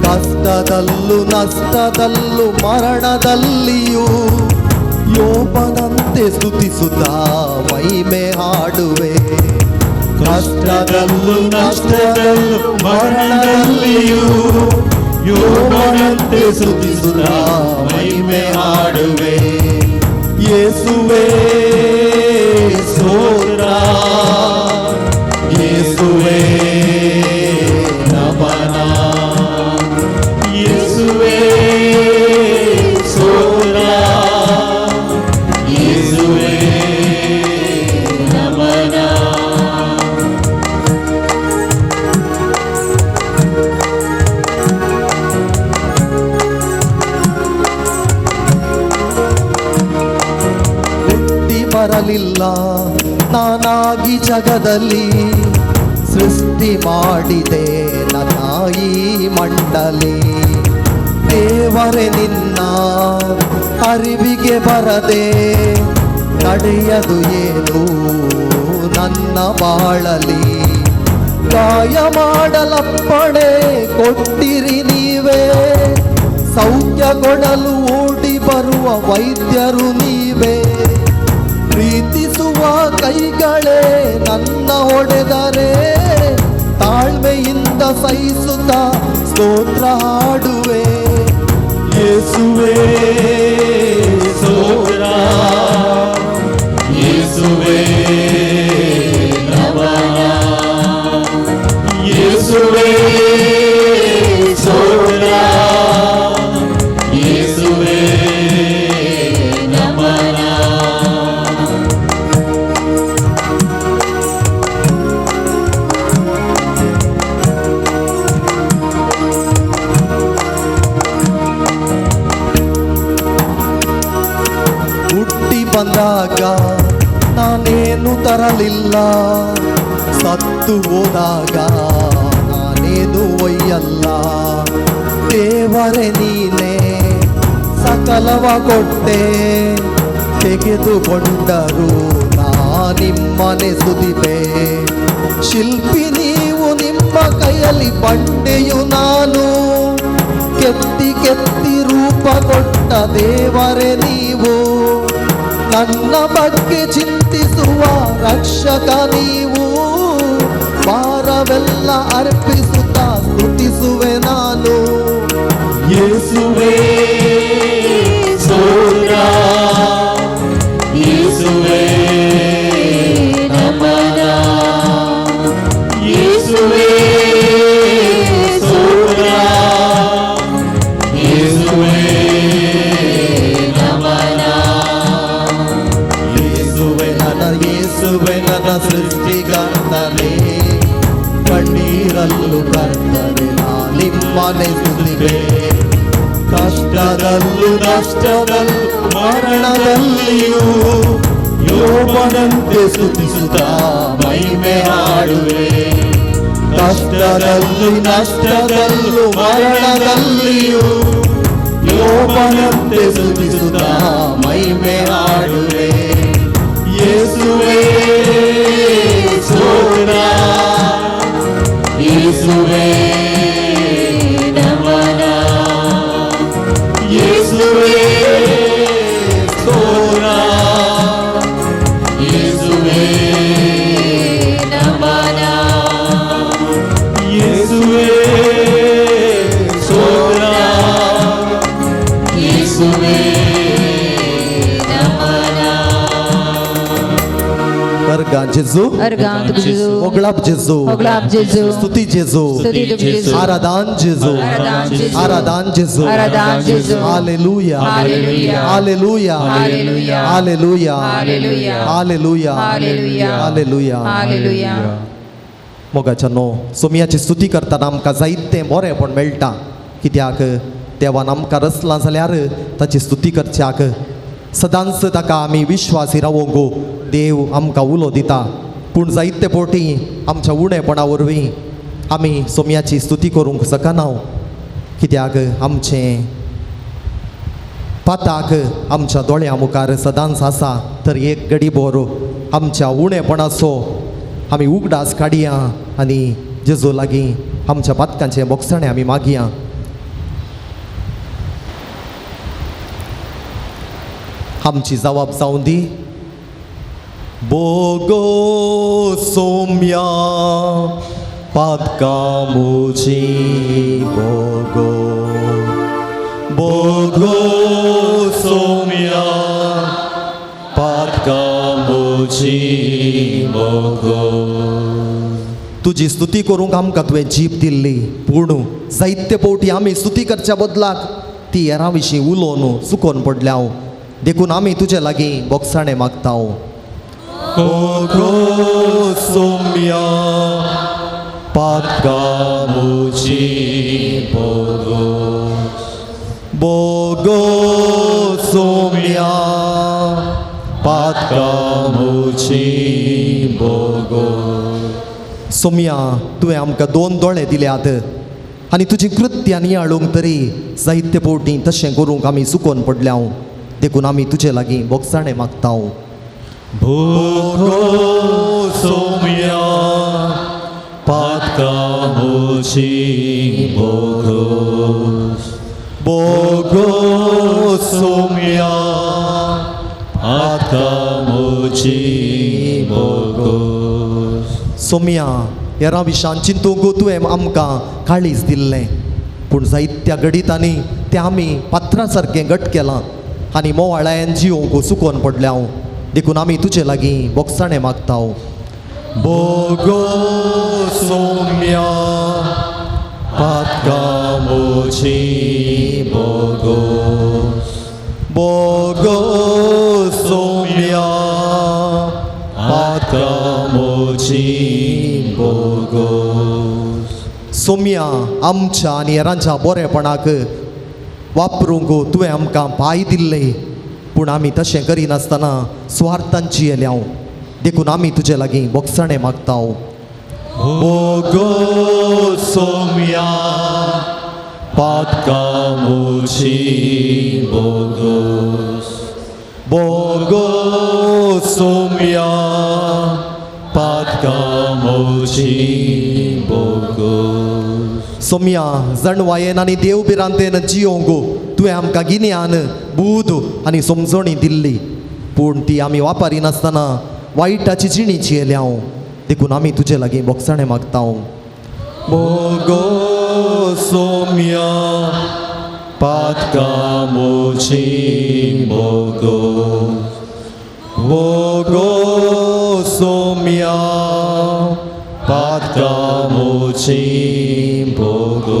ಕಷ್ಟದಲ್ಲೂ ನಷ್ಟದಲ್ಲೂ ಮರಣದಲ್ಲಿಯೂ ಯೋಬನಂತೆ ಸ್ತುತಿಸುತ್ತಾ ಮಹಿಮೆ ಹಾಡುವೆ. ಕಷ್ಟದಲ್ಲೂ ನಷ್ಟದಲ್ಲೂ ಮರಣದಲ್ಲಿಯೂ ಯೋಬನಂತೆ ಸ್ತುತಿಸುತ್ತಾ ಮಹಿಮೆ ಹಾಡುವೆ. ಯೇಸುವೇ ಸ್ತೋತ್ರ, ಯೇಸುವೇ ನಮನ, ಯೇಸುವೇ ಸ್ತೋತ್ರ, ಯೇಸುವೇ ನಮನ. ಹುಟ್ಟಿ ಬರಲಿಲ್ಲ ನಾನಾಗಿ ಜಗದಲ್ಲಿ, ಸೃಷ್ಟಿ ಮಾಡಿದೆ ನನ್ನ ಈ ಮಂಡಲಿ. ದೇವರೇ ನಿನ್ನ ಅರಿವಿಗೆ ಬರದೆ ನಡೆಯದು ಏನು ನನ್ನ ಬಾಳಲಿ. ಗಾಯ ಮಾಡಲಪ್ಪಣೆ ಕೊಟ್ಟಿರಿ ನೀವೇ, ಸೌಖ್ಯ ಕೊಡಲು ಓಡಿ ಬರುವ ವೈದ್ಯರು ನೀವೇ. ಪ್ರೀತಿಸುವ ಕೈಗಳೇ ನನ್ನ ಹೊಡೆದರೆ, ತಾಳ್ಮೆಯಿಂದ ಸಹಿಸುತ್ತಾ ಸ್ತೋತ್ರ ಹಾಡುವೆ. ಯೇಸುವೇ ಸ್ತೋತ್ರ, ಯೇಸುವೇ ನಮನ, ಯೇಸುವೇ ಸ್ತೋತ್ರ, ಯೇಸುವೇ ನಮನ. ಹುಟ್ಟಿ ಬಂದಾಗ ನಾನೇನು ತರಲಿಲ್ಲ, ಸತ್ತು ಹೋದಾಗ ನಾನೇನು ಒಯ್ಯಲ್ಲ. ದೇವರೇ ನೀನೇ ಸಕಲವ ಕೊಟ್ಟೆ, ತೆಗೆದುಕೊಂಡರು ನಾ ನಿಮ್ಮನೆ ಸ್ತುತಿಪೆ. ಶಿಲ್ಪಿ ನೀವು, ನಿಮ್ಮ ಕೈಯಲ್ಲಿ ಬಂಡೆಯು ನಾನು, ಕೆತ್ತಿ ಕೆತ್ತಿ ರೂಪ ಕೊಟ್ಟ ದೇವರೇ ನೀವು. ನನ್ನ ಬಗ್ಗೆ ಚಿಂತಿಸುವ ರಕ್ಷಕ ನೀವು, ಭಾರವೆಲ್ಲ ಅರ್ಪಿಸುತ್ತಾ ಸ್ತುತಿಸುವೆ ನಾನು. ಯೇಸುವೇ ಸ್ತೋತ್ರ, ಯೇಸುವೇ ನಮನ, ಯೇಸುವೇ ಸ್ತೋತ್ರ, ಯೇಸುವೇ ನಮನ. ಯೇಸುವೆ ನನ್ನ, ಯೇಸುವೆ ನನ್ನ ಸೃಷ್ಟಿಕರ್ತನೆ, ಕಣ್ಣೀರಲ್ಲೂ ಕರ್ತನೆ ನಾ ನಿಮ್ಮನೆ ಸ್ತುತಿಪೆ. ಕಷ್ಟದಲ್ಲೂ ನಷ್ಟದಲ್ಲೂ ಮರಣದಲ್ಲಿಯೂ ಯೋಬನಂತೆ ಸ್ತುತಿಸುತ್ತಾ ಮಹಿಮೆ ಹಾಡುವೆ. ಕಷ್ಟದಲ್ಲೂ ನಷ್ಟದಲ್ಲೂ ಮರಣದಲ್ಲಿಯೂ ಯೋಬನಂತೆ ಸ್ತುತಿಸುತ್ತಾ ಮಹಿಮೆ ಹಾಡುವೆ. ಯೇಸುವೇ ಸ್ತೋತ್ರ, ಯೇಸುವೇ ನಮನ, ಯೇಸುವೇ ಸ್ತೋತ್ರ, ಯೇಸುವೇ ನಮನ, ಯೇಸುವೇ ಸ್ತೋತ್ರ, ಯೇಸುವೇ ನಮನ. अर्गां जेजू, अर्गांत जेजू, होगळाप जेजू, होगळाप जेजू, स्तुती जेजू, स्तुती जेजू, आराधन जेजू, आराधन जेजू, आराधन जेजू, आराधन जेजू. Hallelujah, hallelujah, hallelujah, hallelujah, hallelujah, hallelujah, hallelujah, hallelujah, hallelujah. Hallelujah. मोगाच्या न्हू, सोमयाची स्तुती करतना आमकां जायतें बरेंपण मेळटा, कित्याक देवान आमकां रचलां जाल्यार ताची स्तुती करच्याक सदांच ताका आमी विश्वासी रावोंक देव आमकां उलो दिता. पूण जायते फावटी आमच्या उणेपणा वरवीं आमी सोमयाची स्तुती करूंक शकना, कित्याक आमचें पाताक आमच्या दोळ्या मुखार सदांच आसा तर एक गडी बोर आमच्या उणेपणाचो आमी उगडास काडया आनी जेजू लागीं आमच्या पातकांचें बोगसणें आमी मागया. आमची जवाब जावं दी. बोगो सोम्या पातका मुजी बोगो, बोगो सोम्या पातका मुजी बोगो. तुजी स्तुती करूंक आमकां तुवें जीब दिल्ली, पूण जायते फावटी आमी स्तुती करच्या बदलाक ती हेरां विशीं उलोवन चुकोन पडल्या. देखून आमी तुजे लागीं बोगसाणें मागता. बोगो सोम्या पातका मुजी बोगो, बोगो सोम्या पातका मुजी बोगो. सोम्या तुवें आमकां दोन दोळे दिल्यात आनी तुजी कृत्यां नियाळूंक तरी जायते फावटी तशें करूंक आमी चुकोन पडल्या. देखून आमी तुजे लागीं बोगसाणें मागता. बोगो सोम्या पातका मुजी बोगो, बोगो सोम्या पातका मुजी बोगो. सोम्या हेरां विशान चिंतूंक तुवें आमकां काळीज दिल्लें, पूण जायत्या घडितांनी तें आमी पात्रां सारकें घट केलां आनी मोवाळायन जिवंक चुकोन पडल्या. देखून आमी तुजे लागीं बोगसाणें मागता. बोगो सोम्या पातका मुजी बोगो, बोगो सोम्या पातका मुजी बोगो. सोम्या आमच्या आनी हेरांच्या बरेपणाक वापरूंक तुवें आमकां पांय दिल्ले, पूण आमी तशें करिनासतना सुवार्थांची येल्या. देखून आमी तुजे लागीं बोगसाणें मागता. बोगो सोम्या पातका मुजी बोगो, बोगो सोम्या पातका मुजी बोगो. सोम्या जणवायेन आनी देव भिरांतेन जियोंक तुवें आमकां गिन्यान बूद आनी समजणी दिल्ली, पूण ती आमी वापरिनासतना वायटाची जिणी जियेल्या. देखून आमी तुजे लागीं बोगसाणें मागता. बोगो सोम्या पातका मुजी बोगो, बोगो सोम्या पातका मुजी बोगो.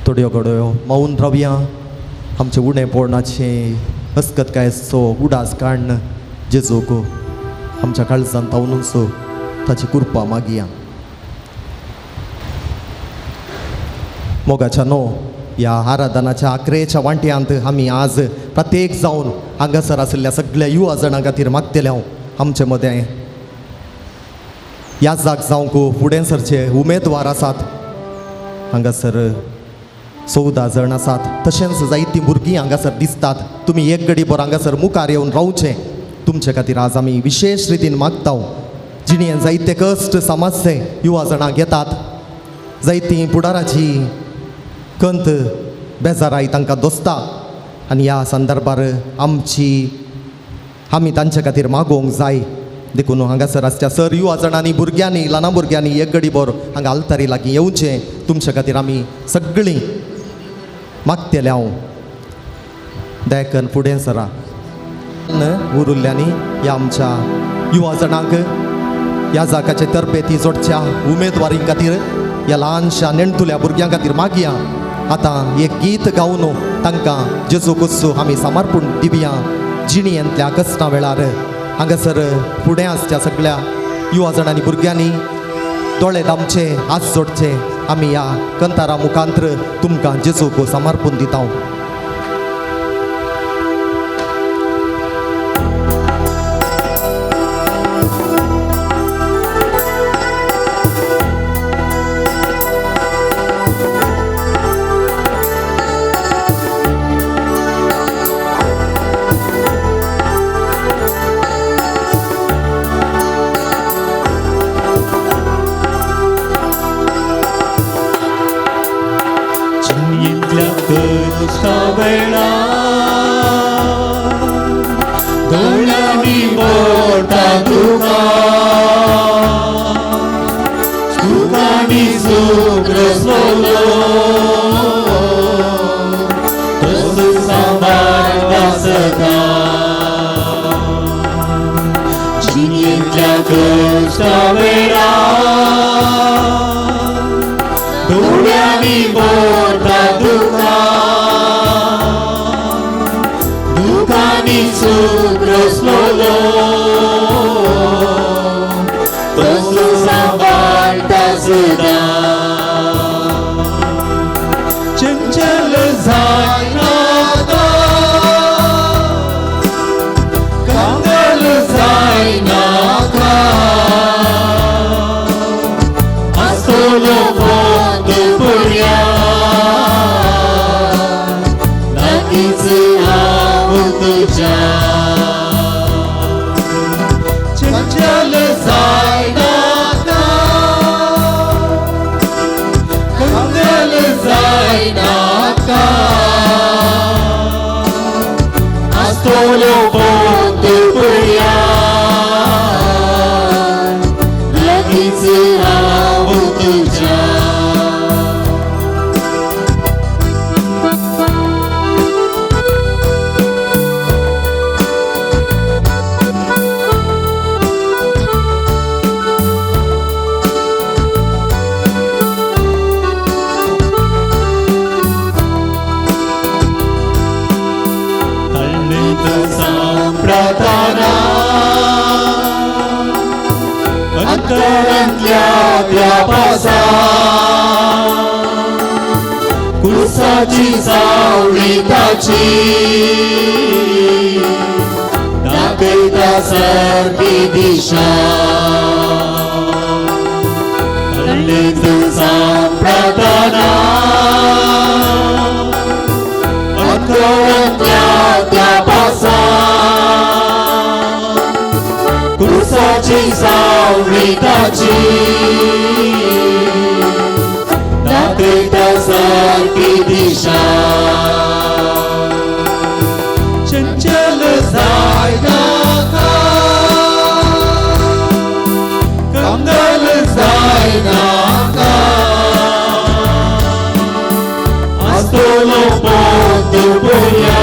थोड्यो घडयो मौन रावया. आमचें उणेपणाचें अस्कतकायेचो उडास काडून जेजूक आमच्या काळजान तावनूच ताची कृपा मागया. मोगाच्या न्हू ह्या आराधनाच्या आकरेच्या वांट्यांत आमी आज प्रत्येक जावन हांगासर आशिल्ल्या सगळ्या युवा जाणां खातीर मागतले. हांव आमचे मदें ह्या जाग जावंक फुडें सरचे उमेदवार आसात. हांगासर 14 जाण आसात, तशेंच जायतीं भुरगीं हांगासर दिसतात. तुमी एक गडी भर हांगासर मुखार येवन रावचें. तुमचे खातीर आज आमी विशेश रितीन मागता. जिणेन जायते कश्ट समजचे युवा जाणां घेतात, जायतीं फुडाराची कंत बेजाराय तांकां दोसता आनी ह्या संदर्भार आमी तांचे खातीर मागोवंक जाय. देखून हांगासर आसच्या सर युवा जाणांनी भुरग्यांनी ल्हाना भुरग्यांनी एक गडी भर हांगा आल्तारी लागीं येवचें. तुमचे खातीर आमी सगळीं मागतले. हांव दयाकन फुडें सरा उरुल्ल्यांनी ह्या आमच्या युवा जाणांक ह्या जागाचे तरबेती जोडच्या उमेदवारी खातीर ह्या ल्हानशा नेणटुल्या भुरग्यां खातीर मागया. आतां एक गीत गावन तांकां जेजू कुस्सू आमी समर्पण दिवया. जिणेंतल्या कश्टां वेळार हांगासर फुडें आसच्या सगळ्या युवा जाणांनी भुरग्यांनी दोळे दामचे हात जोडचे. आमी ह्या कंतारा मुखांत्र तुमकां जेजूक समर्पण दिता. जिणेंतल्या कश्टा वेळार दोळ्यांनी भरता दुकां दुकांनी सूख रसलो तसो सांबाळटा सदां जिणेंतल्या कश्टा वेळार दोळ्यांनी भरता दुकां दुकांनी सूख रसलो तसो सांबाळटा सदां चंचल जायनाका कंगल जायनाका आसतलो पोंत पुर्या लागींच हांव तुज्या चंचल जायनाका कंगल जायनाका आसतलो पोंत पुर्या लागींच हांव तुज्या. तळ्ळेंत सांपडताना अंतरांतल्या त्या पासा कुसाची सावळी ताची दाखयता सारकी दिशा. तळ्ळेंत सांपडताना अंतरांतल्या त्या पासा कुसाची सावळी ताची दाखयता सारकी दिशा. चंचल जायनाका कंगल जायनाका आसतलो पोंत पुर्या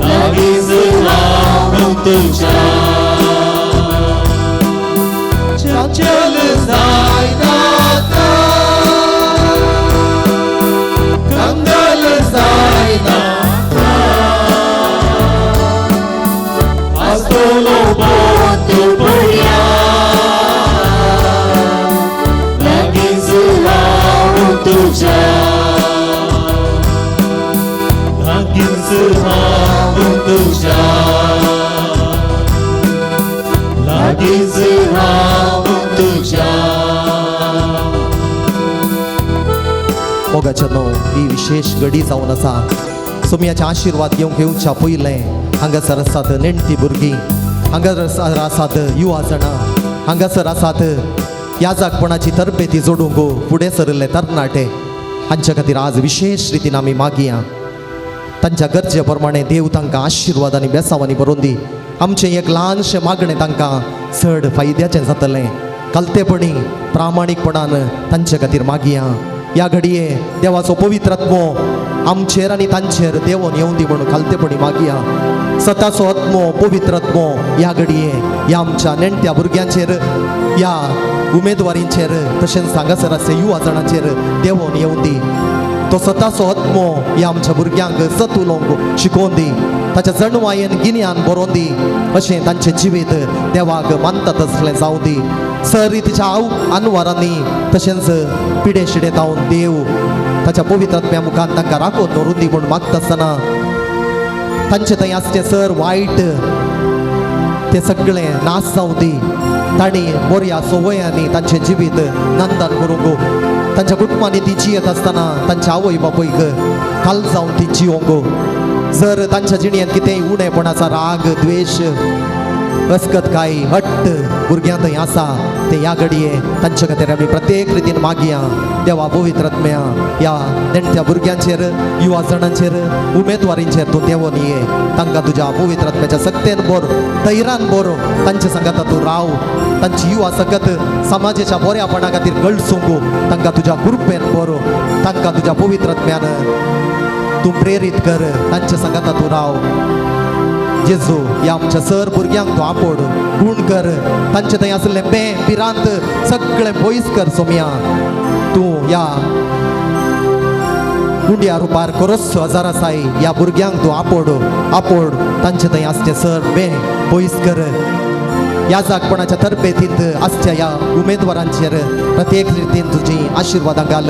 लागींच हांव तुज्या. चंचल जायनाका कंगल जायनाका आसतलो पोंत पुर्या लागींच हांव तुज्या. लागींच हांव तुज्या लागींच हांव तुज्या. मोगाच्या न्हू ही विशेष घडी जावन आसा. सोमयाचे आशिर्वाद घेवंक येवच्या पयलें हांगासर आसात नेणटी भुरगीं, हांगासर आसात युवा जाणां, हांगासर आसात याजकपणाची तरबेती जोडूंक फुडें सरिल्ले तरणाटे. हांच्या खातीर आज विशेष रितीन आमी मागया तांच्या गरजे प्रमाणे देव तांकां आशिर्वाद आनी बेसांवांनी भरून दी. आमचें एक ल्हानशें मागणें तांकां चड फायद्याचें जातलें. कालतेपणी प्रामाणीकपणान तांचे खातीर मागया. ह्या घडये देवाचो पवित्र आत्मो आमचेर आनी तांचेर देवोन येवं दी म्हणून खालतेपणी मागया. सताचो आत्मो पवित्र आत्मो ह्या घडये ह्या आमच्या नेणट्या भुरग्यांचेर, ह्या उमेदवारींचेर, तशेंच हांगासर आसचे युवा जाणांचेर देवोन येवं दी. तो सताचो आत्मो ह्या आमच्या भुरग्यांक सत उलोवंक शिकोवन दी, ताच्या जणवायेन गिन्यान बरोवन दी, अशें तांचें जिवीत देवाक मानता तसलें जावं दी. सर तिच्या आनवारांनी तशेंच पिडे शिडे जावन देव ताच्या पवित्र आत्म्या मुखान तांकां राखून दवरून दी म्हूण मागता आसतना तांचे थंय आसचें सर वायट ते सगळें नाश जावं दी. तांणी बऱ्या संवयांनी तांचें जिवीत नंदन करूंक, तांच्या कुटुंबांनी ती जियेत आसतना तांच्या आवय बापूयक काल जावन ती जिवंक. जर तांच्या जिणेंत कितेंय उणेपणाचा राग द्वेश अस्कत काय हट्ट भुरग्यां थंय आसा ते ह्या घडये तांचे खातीर आमी प्रत्येक रितीन मागया. देवा पवित्र आत्म्या ह्या नेणट्या भुरग्यांचेर, युवा जाणांचेर, उमेदवारींचेर तूं देवोन ये. तांकां तुज्या पवित्र आत्म्याच्या सक्तेन बोर, धैर्यान बोर तांचे सांगाता तूं राव. तांची युवा सकत समाजाच्या बऱ्यापणा खातीर गळसूंक तांकां तुज्या कृपेन बोर, तांकां तुज्या पवित्र आत्म्यान तूं प्रेरीत कर. तांचे सांगाता तूं राव. जेजू ह्या आमच्या सर भुरग्यांक तूं आपोड गुण कर. तांचे थंय आसलें बें भिरांत सगळें पयस कर सोम्या. तूं ह्या गुंड्या रुपार कोरस हजारासाय ह्या भुरग्यांक तूं आपोड आपोड. तांचे थंय आसचें सर बें पयस कर. ह्या जागपणाच्या तरबेतींत आसच्या ह्या उमेदवारांचेर प्रत्येक रितीन तुजी आशिर्वादां घाल.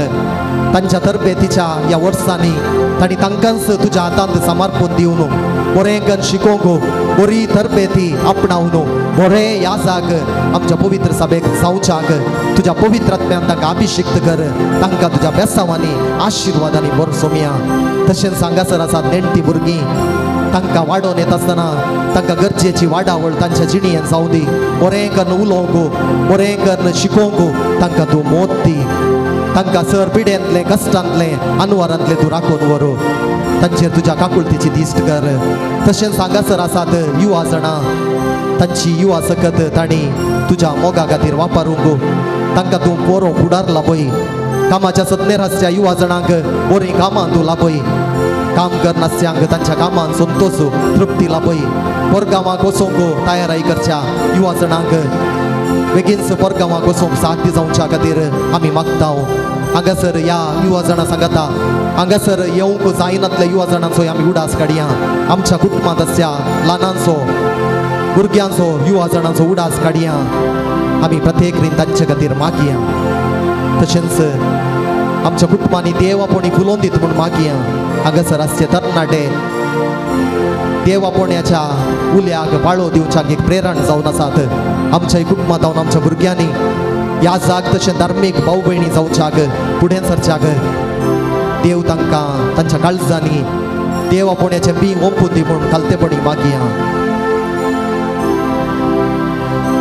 तांच्या तरबेतीच्या ह्या वर्सांनी तांणी तांकांच तुज्या हातांत समर्पण दिवन बरें करून शिकोवंक, बरी तरबेती आपणावन बरें ह्या जाग आमच्या पवित्र सभेक जावच्याक तुज्या पवित्र आत्म्यान तांकां अभिशिक्त कर. तांकां तुज्या बेसांवांनी आशिर्वादांनी बरो सोमया. तशेंच हांगासर आसात नेणटी भुरगीं, तांकां वाडोवन येता आसतना तांकां गरजेची वाडावळ तांच्या जिणेन जावं दी. बरें करून उलोवंक, बरें करून शिकोवंक तांकां तूं मोत दी. तांकां सर पिडेंतलें, कश्टांतलें, अनवरांतलें तूं राखून व्हरू. तांचेर तुज्या काकुळतीची दिश्ट कर. तशेंच हांगासर आसात युवा जाणां, तांची युवा सकत तांणी तुज्या मोगा खातीर वापरूंक तांकां तूं बरो फुडार लाबय. कामाच्या सदनेर आसच्या युवा जाणांक बरीं कामां तूं लाबय. काम करनासच्यांक तांच्या कामान संतोश तृप्ती लाबय. परगांवाक वचोंक तयाराय करच्या युवा जाणांक बेगीनच परगांवाक वचोंक साध्य जावच्या खातीर आमी मागता. हांगासर ह्या युवा जाणां सांगता, हांगासर येवंक जायनातल्या युवा जाणांचो आमी उडास काडया. आमच्या कुटुंबांत आसच्या ल्हानांचो, भुरग्यांचो, युवा जाणांचो उडास काडया. आमी प्रत्येक रीन तांचे खातीर मागया. तशेंच आमच्या कुटुंबांनी देव आपोवणी फुलोवन दीत म्हूण मागया. हांगासर आसचे तरणाटे देव आपोवण्याच्या उल्याक पाळो दिवच्याक एक प्रेरण जावन आसात. आमच्या कुटुंबांत जावन आमच्या भुरग्यांनी ह्या जाग तशें धार्मीक भाव भयणी जावच्याक फुडें सरच्याक देव तांकां तांच्या काळजांनी देव आपोवण्याचें बी ओंपून दी म्हूण खालतेपणी मागया.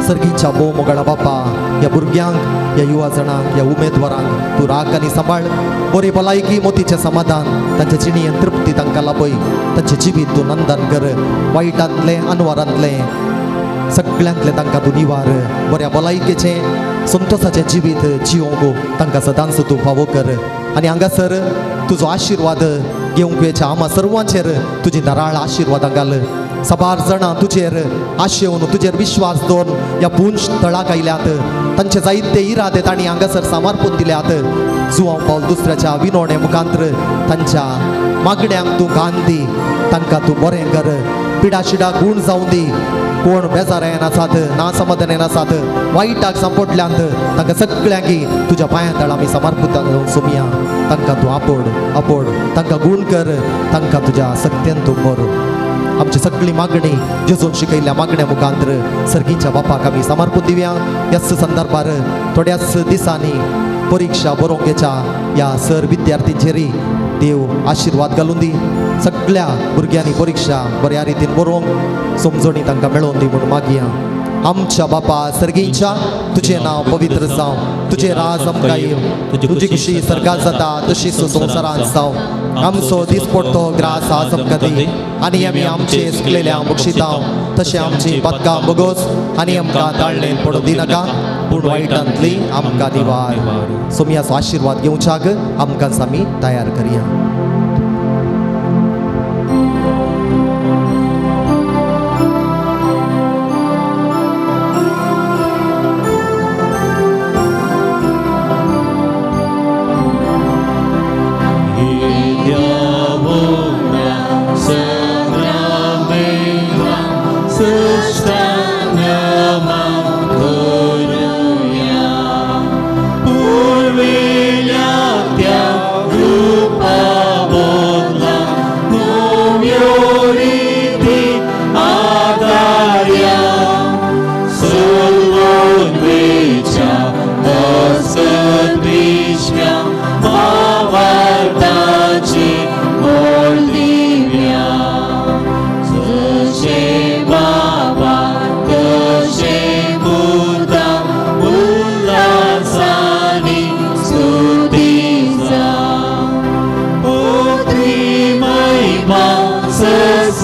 सर्गीच्या भोव मोगाळा बापा, ह्या भुरग्यांक, ह्या युवा जाणांक, ह्या उमेदवारांक तूं राख आनी सांबाळ. बरी भलायकी, मोतीचें समाधान, तांच्या जिणेन तृप्ती तांकां लाबय. तांचें जिवीत तूं नंदन कर. वायटांतलें, अनवरांतलें, सगळ्यांतलें तांकां तूं निवार. बऱ्या भलायकेचें, संतोसाचें जिवीत जिवोवंक तांकां सदांच तूं फावो कर. आनी हांगासर तुजो आशिर्वाद घेवंक येच्या आमा सर्वांचेर तुजी धाराळ आशिर्वादां घाल. साबार जाणां तुजेर आशेवन, तुजेर विश्वास दवरून ह्या पुंज थळाक आयल्यात. तांचे जायते इरादे तांणी हांगासर समर्पून दिल्यात. जुवांव पावल दुसऱ्याच्या विनोणे मुखांत्र तांच्या मागण्यांक तूं कान दी. तांकां तूं बरें कर. पिडाशिडा गूण जावं दी. कोण बेजारायन आसात, ना समाधानान आसात, वायटाक सांपडल्यांत तांकां सगळ्यांकी तुज्या पांयां तळ आमी समर्पित सोमया. तांकां तूं आपोड आपोड, तांकां गूण कर, तांकां तुज्या सक्तेन तूं बरो. आमची सगळी मागणी जेजून शिकयल्ल्या मागण्या मुखांत्र सर्गीच्या बापाक आमी समर्पून दिवया. ह्याच संदर्भार थोड्याच दिसांनी परिक्षा बरोवंक येच्या ह्या सर विद्यार्थींचेरय देव आशिर्वाद घालून दी. सगळ्या भुरग्यांनी परिक्षा बऱ्या रितीन बरोवंक समजणी तांकां मेळोवन दी म्हूण मागया. आमच्या बापा सर्गीच्या, तुजें नांव पवित्र जावं, तुजें राज आमकां येवं, तुजी खुशी सर्गात जाता तशीच संवसारांत जावं. आमचो दिसपडतो ग्रास आज आमकां दी आनी आमी आमचे चुकलेल्या बक्षितां तशें आमची पदकां बगोस आनी आमकां ताळणेन पडूं दिनाका, पूण वायटांतली आमकां निवार. सोमयाचो आशिर्वाद घेवच्याक आमकां आमी तयार करया. पूर्वेल्या त्या रूपा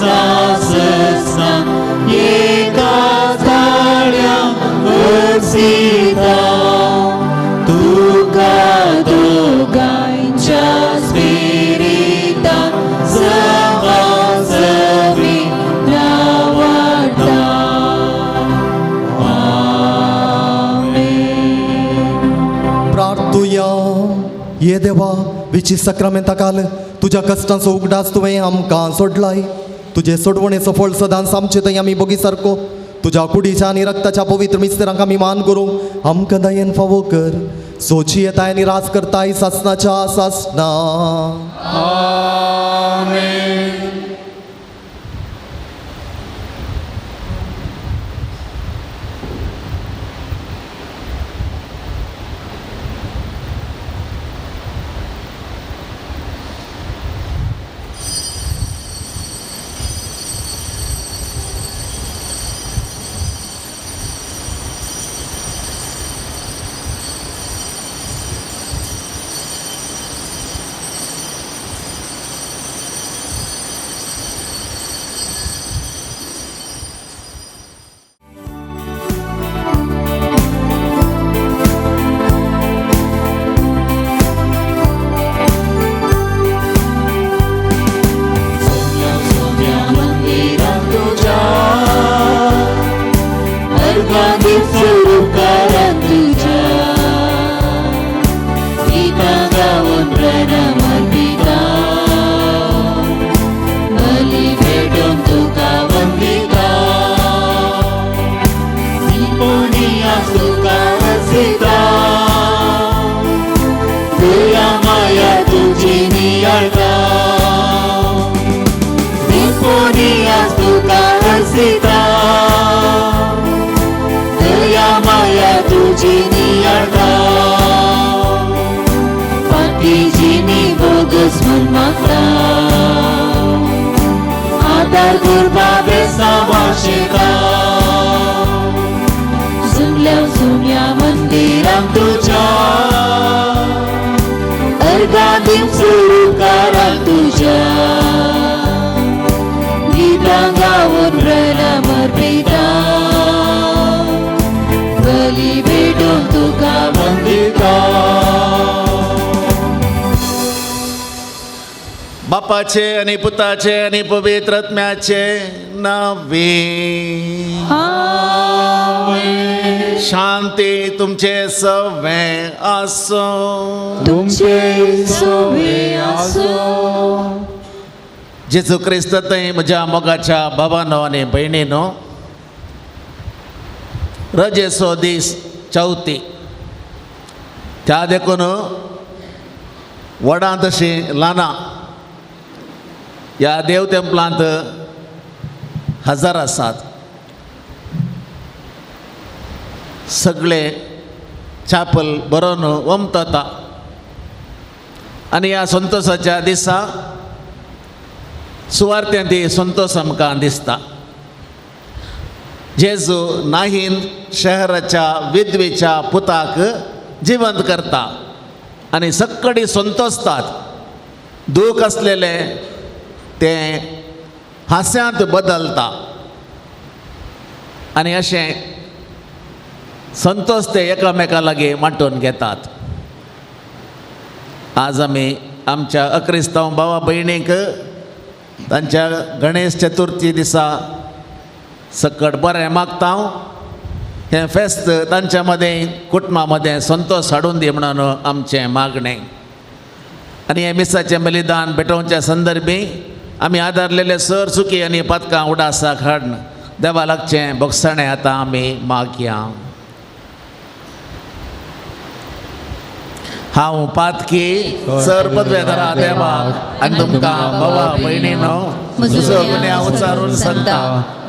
सासना एका ताळ्या वसिता तुका दोगांच्या स्पिरिता सवासवी रावता. आमेन. प्रार्थुया. ये देवा, विची सक्रामेंता काल तुज्या कश्टांचो उगडास तुवें आमकां सोडलाय. तुजे सोडवणेचो फळ सदांच आमचे थंय आमी बोगी सारको तुज्या कुडीच्या आनी रक्ताच्या पवित्र मिस्त्रांक आमी मान करूंक आमकां दयेन फावो कर. सोची येताय आनी राज करताय सासनाच्या सासना. मंदिरात तुझ्या अर्घादीप स्वरूपकारात तुझ्या गीतां गावन प्रणम अर्पिता बली भेटून तुका वंदिता सिंफोनियास तुका रसिता दया माया तुझी नियाळता सिंफोनियास तुका हसिता दया माया तुझी नियाळता पापीजीनी बोगस मन मागता आदार गुरबा बेसा वाशेता जुमल्या जुन्या मंदिरात तुझ्या अर्घादीप स्वरूपकारात तुझ्या गीतां गावन प्रणम अर्पिता बली भेटून तुका वंदिता. बापाचे आणि पुताचे आणि पवित्र आत्म्याचे नावे. शांती तुमचे सवे आसो. तुमचे सवे आसो. जेजू क्रिस्त थंय म्हज्या मोगाच्या बाबानो आनी भयणीनो, रजेचो दीस चवथी, त्या देखून व्हडां तशीं ल्हानां ह्या देव तेंपलांत हजार आसात. सगळे चापल बरोवन वमतता आनी ह्या संतोसाच्या दिसा सुवार्थ्यांत ती संतोस आमकां दिसता. जेजू नाहीन शहराच्या विधवेच्या पुताक जिवंत करता आनी सक्कडी संतोसतात. दूख आसलेलें तें हास्यांत बदलता आनी अशें संतोष ते एकामेका लागीं वांटून घेतात. आज आमी आमच्या अक्रिस्तांव भावा भयणींक तांच्या गणेश चतुर्थी दिसा सकट बरें मागता. हें फेस्त तांच्या मदें कुटुंबा मदें संतोष हाडून दी म्हणून आमचें मागणें. आनी हें मिसाचें बलिदान भेटोवच्या संदर्भी आमी आदारलेले सर चुकी आनी पातकां उडासाक हाडून देवा लागचें भोगसणें आतां आमी मागया. हांव पातकी सर पदवेधरा देवाक आनी तुमकां बाबा भयणीनो म्हजो गुन्यांव उचारून सांगता,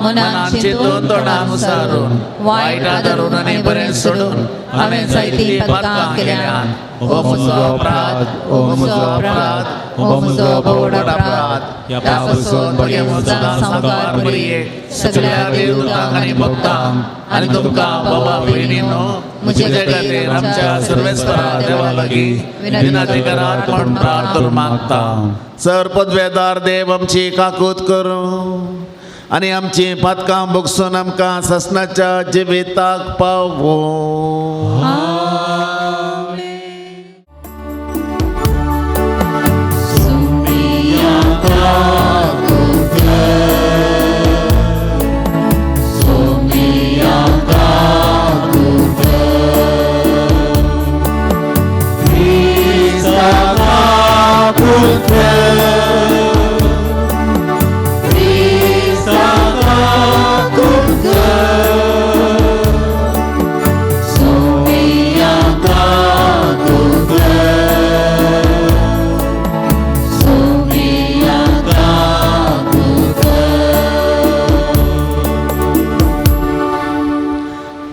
मनान चिंतून तोंडान उचारून वायट आदरून आनी बरें सोडून हांवें जायतीं पातकां केल्यान. हो म्हजो अपराध, हो म्हजो अपराध, हो म्हजो व्हड अपराध. ह्या पासून म्हज्या सामकार बरये सगळ्या देवदूतांक आनी भक्तांक आनी तुमकां बाबा भयणीनो म्हजे खातीर आमच्या सर्वेस्परा देवा लागीं विनंती करात म्हूण प्रार्थना मागता. सर पदवेदार देव आमची काकूत करूं आनी आमची पातकां भोगसून आमकां ससनाच्या जिविताक पावो.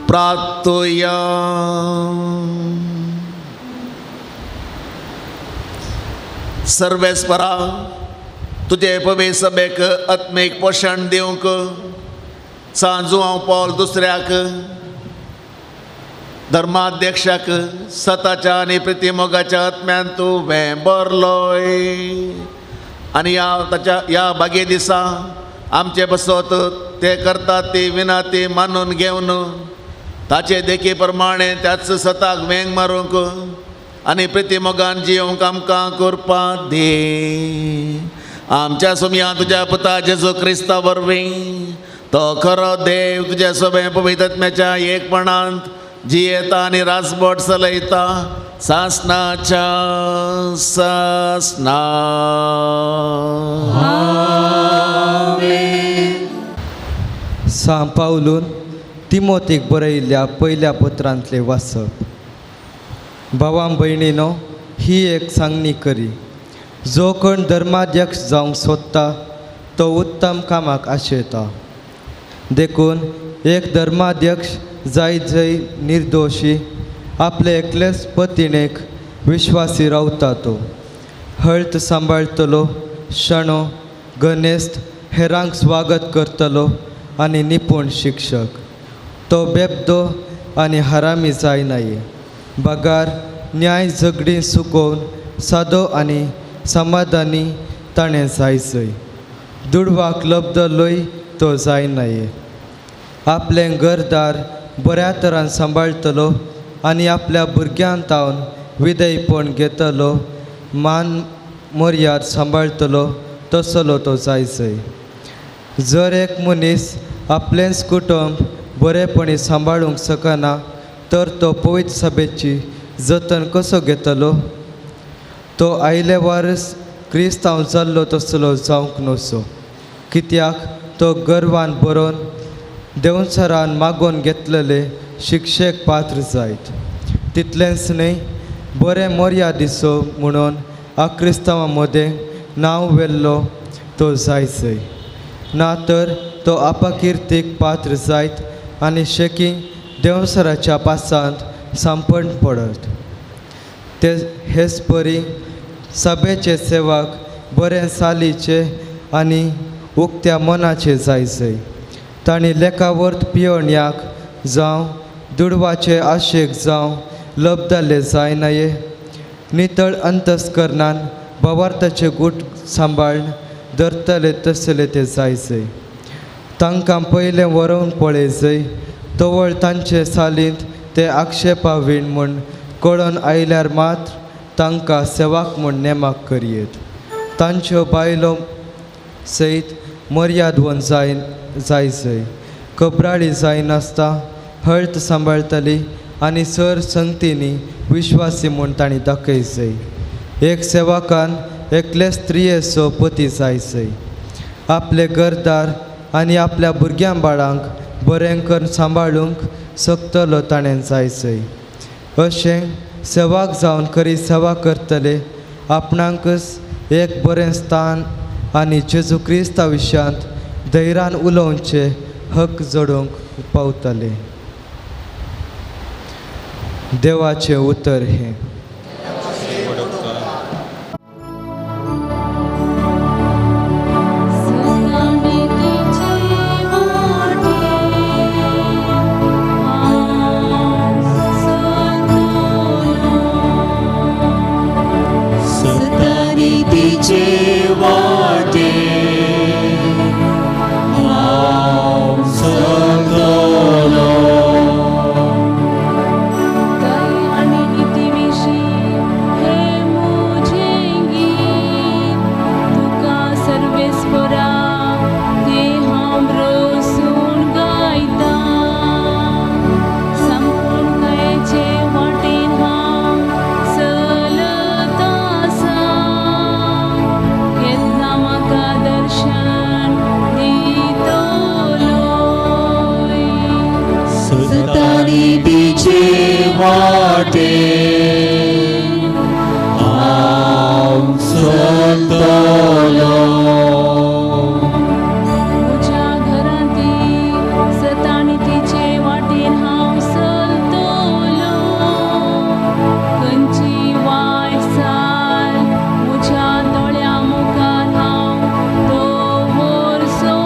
प्रार्थुया. सर्वेस्परा तुजे पवे सभेक आत्मीक पोशण दिवंक सांजू हांव पॉल दुसऱ्याक धर्माध्यक्षाक सताच्या आनी प्रितीमोगाच्या आत्म्यान तूं बरलोय आनी ह्या ताच्या ह्या बागे दिसा आमचे बसत ते करतात ती विनाती मानून घेवन ताचे देखी प्रमाणे त्याच सताक वेंग मारूंक आनी प्रितीमोगान जियोंक आमकां करपा दी. आमच्या सोमया तुज्या पुता जेजू क्रिस्ता वरवीं तो खरो देव तुज्या सोबे पवित्रत्म्याच्या एकपणांत जियेता आनी राजबोट चलयता सासनाच्या सासना. सां पावलून तिमोतीक बरयिल्ल्या पयल्या पत्रांतलें वाचप. भावां भयणीनो, ही एक सांगणी करी, जो कोण धर्माध्यक्ष जावंक सोदता तो उत्तम कामाक आशेता. देखून एक धर्माध्यक्ष जाय जंय निर्दोशी आपले एकलेच पतिणेक विश्वासी रावता तो हळत सांबाळटलो, शणो गणेस्त हेरांक स्वागत करतलो आनी निपूण शिक्षक. तो बेबदो आनी हरामी जायनाये, बगार न्याय झगडीं सुकोवन सादो आनी समाधानी ताणें जायचय. दुडवाक लब्दलोय तो जायनाये. आपलें घरदार बऱ्या तरान सांबाळटलो आनी आपल्या भुरग्यां तावन विदयपण घेतलो, मान मर्याद सांबाळटलो तसलो तो जायचय. जर एक मनीस आपलेंच कुटुंब बरेपणी सांबाळूंक शकना तर तो पवित्र सभेची जतन कसो घेतलो? तो आयले वारस क्रिस्तांव जाल्लो तसलो जावंक नसो, कित्याक तो गर्वान बरोवन देवसरान मागोवन घेतलेले शिक्षेक पात्र जायत. तितलेंच न्हय, बरें मर्यादिचो म्हणून आक्रिस्तांवां मदें नांव व्हेल्लो तो जायचय, ना तर तो आपाकिर्तीक पात्र जायत आनी शेकी देवसराच्या पासांत सांपण पडत. ते हेच परी सभेचे सेवक बरें सालीचे आनी उक्त्या मनाचे जायचय. तांणी लेखावर्त पियोण्याक जावं दुडवाचे आशेक जावं लब्दाले जायनाये. नितळ अंतस्करणान भावार्थाचे गूट सांबाळून धरतले तसले ते जायचय. तांकां पयलें वरोवन पळयजय, तवळ तांचे सालींत ते आक्षेपा वीण म्हूण कळोन आयल्यार मात्र तांकां सेवाक म्हूण नेमाक करयेत. तांच्यो बायलो सयत मर्यादवन जायजय, कबराळी जायनासता हळत सांबाळटली आनी सर संगतींनी विश्वासी म्हूण तांणी दाखयजय. एक सेवकान एकले स्त्रियेचो पती जायजय. आपले घरदार आनी आपल्या भुरग्यां बाळांक बरें करून सांबाळूंक शकतलो ताणें जायजय. अशें सेवाक जावन खरी सेवा करतले आपणाकच एक बरें स्थान आनी जेजू क्रिस्ता विशयांत धैर्यान उलोवचे हक जोडूंक पावतले. देवाचें उतर हें. वाटे हांव चलतलो. म्हज्या घरांती सतानी तिचे वाटेन हांव चलतलो. खंयची वायट चाल म्हज्या दोळ्या मुखार हांव दवरचो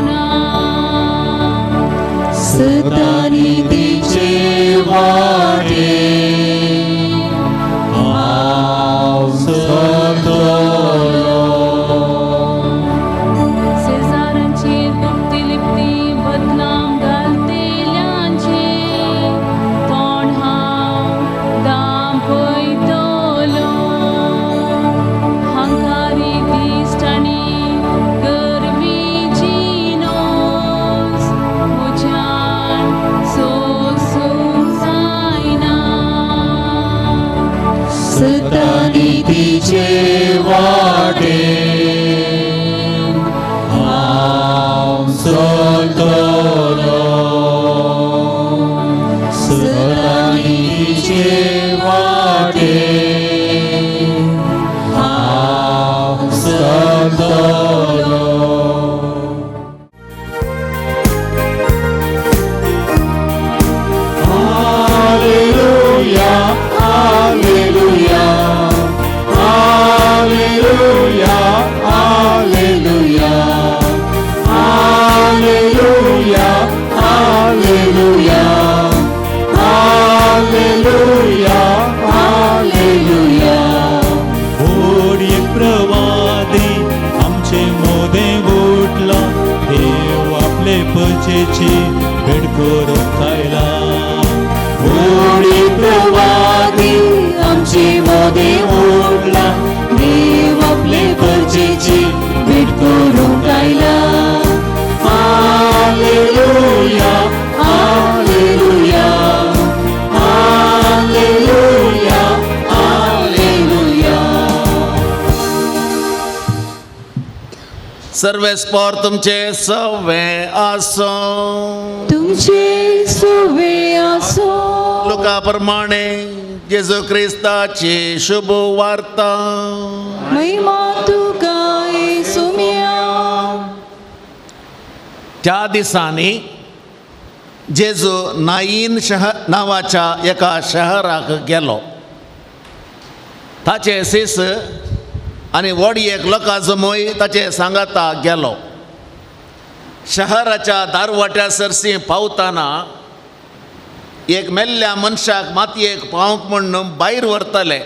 ना. सतानी तिचे वाटे हांव चलतलो. शेजारांचेर गुप्ती लिप्ती बदनाम घालतेल्यांचे तोंड हांव दांपयतलो. हांकारी दिश्ट आनी गर्वी जिनोस म्हज्यान सोसूंक जायना. सतानी तिचे वाटे हांव चलतलो. सतानी तिचे वाटे हांव चलतलो. Alleluia, Alleluia, Alleluia, Alleluia, Alleluia, Alleluia, Alleluia, Alleluia. ओड एक प्रवादी आमचे मोदें उठला, देव आपले प्रजेची भेट करूंक आयला. ओडी प्रवादी आमचे मोदे ओडला, देव आपले परजेची भेट करूंक आयला. Alleluia, Alleluia, Alleluia, Alleluia. सर्वेस्पोर तुमचे सवे आसो. तुमचे सुवे आसो. लुका प्रमाणे जेजू क्रिस्ताची शुभ वार्ता. महिमा तुका येसुम्या. त्या दिसांनी जेजू नाईन शहर नांवाच्या एका शहराक गेलो. ताचे सीस आनी व्हड एक लोकां जमय ताचे सांगाता गेलो. शहराच्या दारवाट्या सरशी पावतना एक मेल्ल्या मनशाक मातयेक पावंक म्हूण भायर व्हरतले.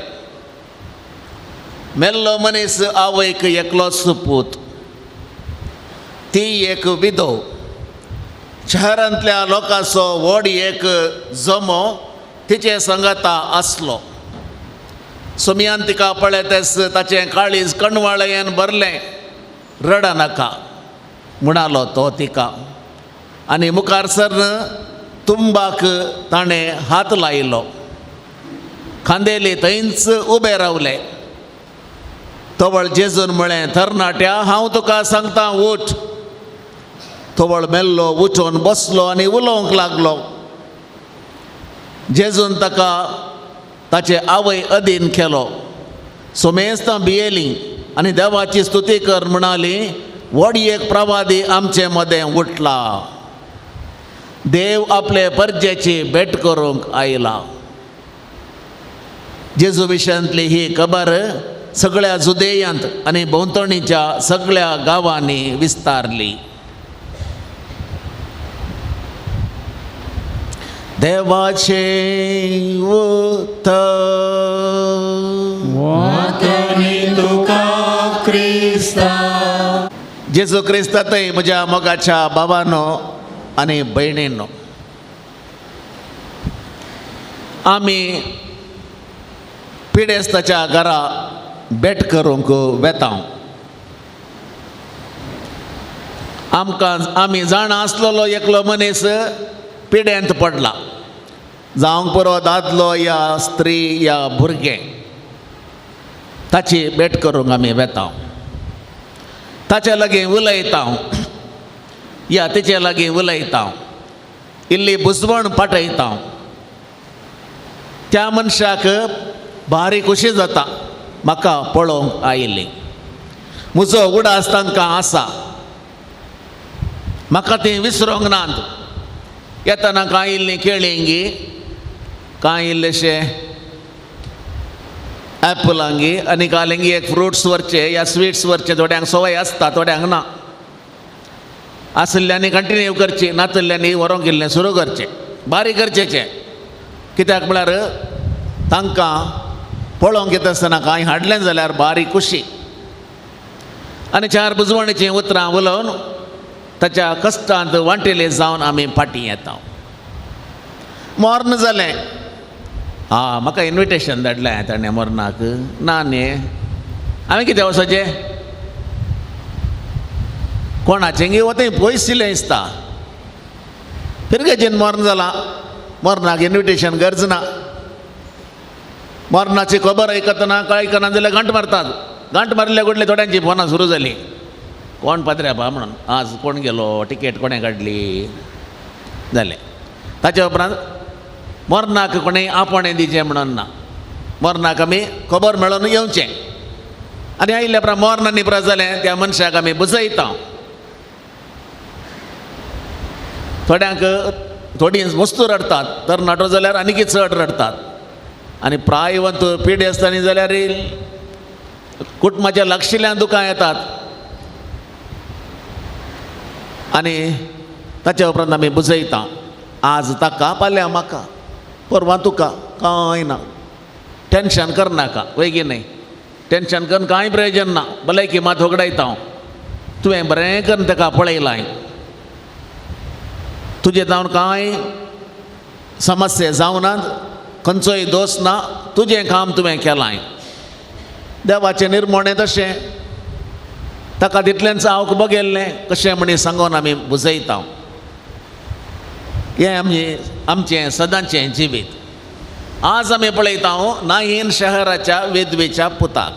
मेल्लो मनीस आवयक एकलोच पूत, ती एक विधव. शहरांतल्या लोकांचो व्हड एक जमो तिचे सांगाता आसलो. सोमयान तिका पळयतच ताचें काळीज कणवाळेन भरलें. रडनाका म्हणालो तो तिका आनी मुखार सरन तुंबाक ताणें हात लायलो. खांदेली थंयच उबे रावले. तवळ जेजून म्हळें, तरणाट्या, हांव तुका सांगता, उठ. तवळ मेल्लो उठून बसलो आनी उलोवंक लागलो. जेजून ताका ताचे आवय अधीन केलो. सोमेस्तां भियेलीं आनी देवाची स्तुती कर म्हणाली, व्हड एक प्रवादी आमचे मदें उठला, देव आपले परजेची भेट करूंक आयला. जेजू विशयांतली ही खबर सगळ्या जुदेयांत आनी भोंवतणीच्या सगळ्या गांवांनी विस्तारली. देवाचें उतर. तुका क्रिस्ता. जेजू क्रिस्तांतय म्हज्या मोगाच्या बाबानो आनी भयणीनो, आमी पिडेस्ताच्या घरा भेट करूंक वेता. आमकां आमी जाणा आसलेलो एकलो मनीस पिड्यांत पडला, जावंक पुरो दादलो या स्त्री या भुरगें, ताची भेट करूंक आमी वेता. ताचे लागीं उलयता या तिचे लागीं उलयता, इल्ली बुजवण पाठयता. त्या मनशाक बारीक खुशी जाता म्हाका पळोवंक आयिल्ली, म्हजो उडास तांकां आसा, म्हाका ती विसरोंक नात. येतना कांय इल्लीं केळींगी, कांय इल्लेशे एपलांगी आनी कालेंगी एक फ्रुट्स व्हरचे या स्विट्स व्हरचे. थोड्यांक संवय आसता, थोड्यांक ना. आशिल्ल्यांनी कंटिन्यू करची, नातिल्ल्यांनी व्हरोंक इल्लें सुरू करचें, बारीक गरजेचें. कित्याक म्हळ्यार तांकां पळोवंक येता आसतना कांय हाडलें जाल्यार बारीक खुशी. आनी चार बुजवणेचीं उतरां उलोवन ताच्या कश्टांत वांटेले जावन आमी फाटीं येता. मर्ण जालें, आं म्हाका इन्विटेशन धाडलें ताणें मरणाक, ना न्ही हांवें कितें वचपाचें कोणाचें गी वता पयस इल्लें दिसता. फिरगेजीन मर्ण जालां, मरणाक इन्विटेशन गरज ना. मरणाची खबर आयकतना काय आयकना जाल्यार गांठ मारतात. गांठ मारिल्ल्या कडले थोड्यांची फोनां सुरू जालीं, कोण पात्र्यापा म्हणून, आज कोण गेलो, टिकेट कोणें काडली, जालें. ताच्या उपरांत मरणाक कोणें आपोवणें दिवचें म्हणून ना, मरणाक आमी खबर मेळोवन येवचें. आनी आयिल्ल्या उपरांत मर्ण आनी उपरांत जालें त्या मनशाक आमी बुजयता. थोड्यांक थोडीं वस्तू रडटात, तरणाटो जाल्यार आनीकय चड रडटात. आनी प्रायवंत पिढी आसतना जाल्यार कुटुंबाच्या लागशिल्ल्यान दुकां येतात. आनी ताच्या उपरांत आमी बुजयता, आज ताका फाल्यां म्हाका, परवां तुका, कांय ना, टेंशन करनाका, वय न्हय, टेंशन करून कांय प्रयोजन ना, भलायकी मात होगडायता हांव, तुवें बरें करून ताका पळयलां, तुजें जावन कांय समस्या जावनात, खंयचोय दोश ना, तुजें काम तुवें केलां. देवाचें निर्मणें तशें, ताका तितलेंच हांव बघिल्लें कशें म्हणी सांगून आमी बुजयता. हें आमी आमचें सदांचें जिवीत. आज आमी पळयता नाहीन शहराच्या विधवेच्या पुताक.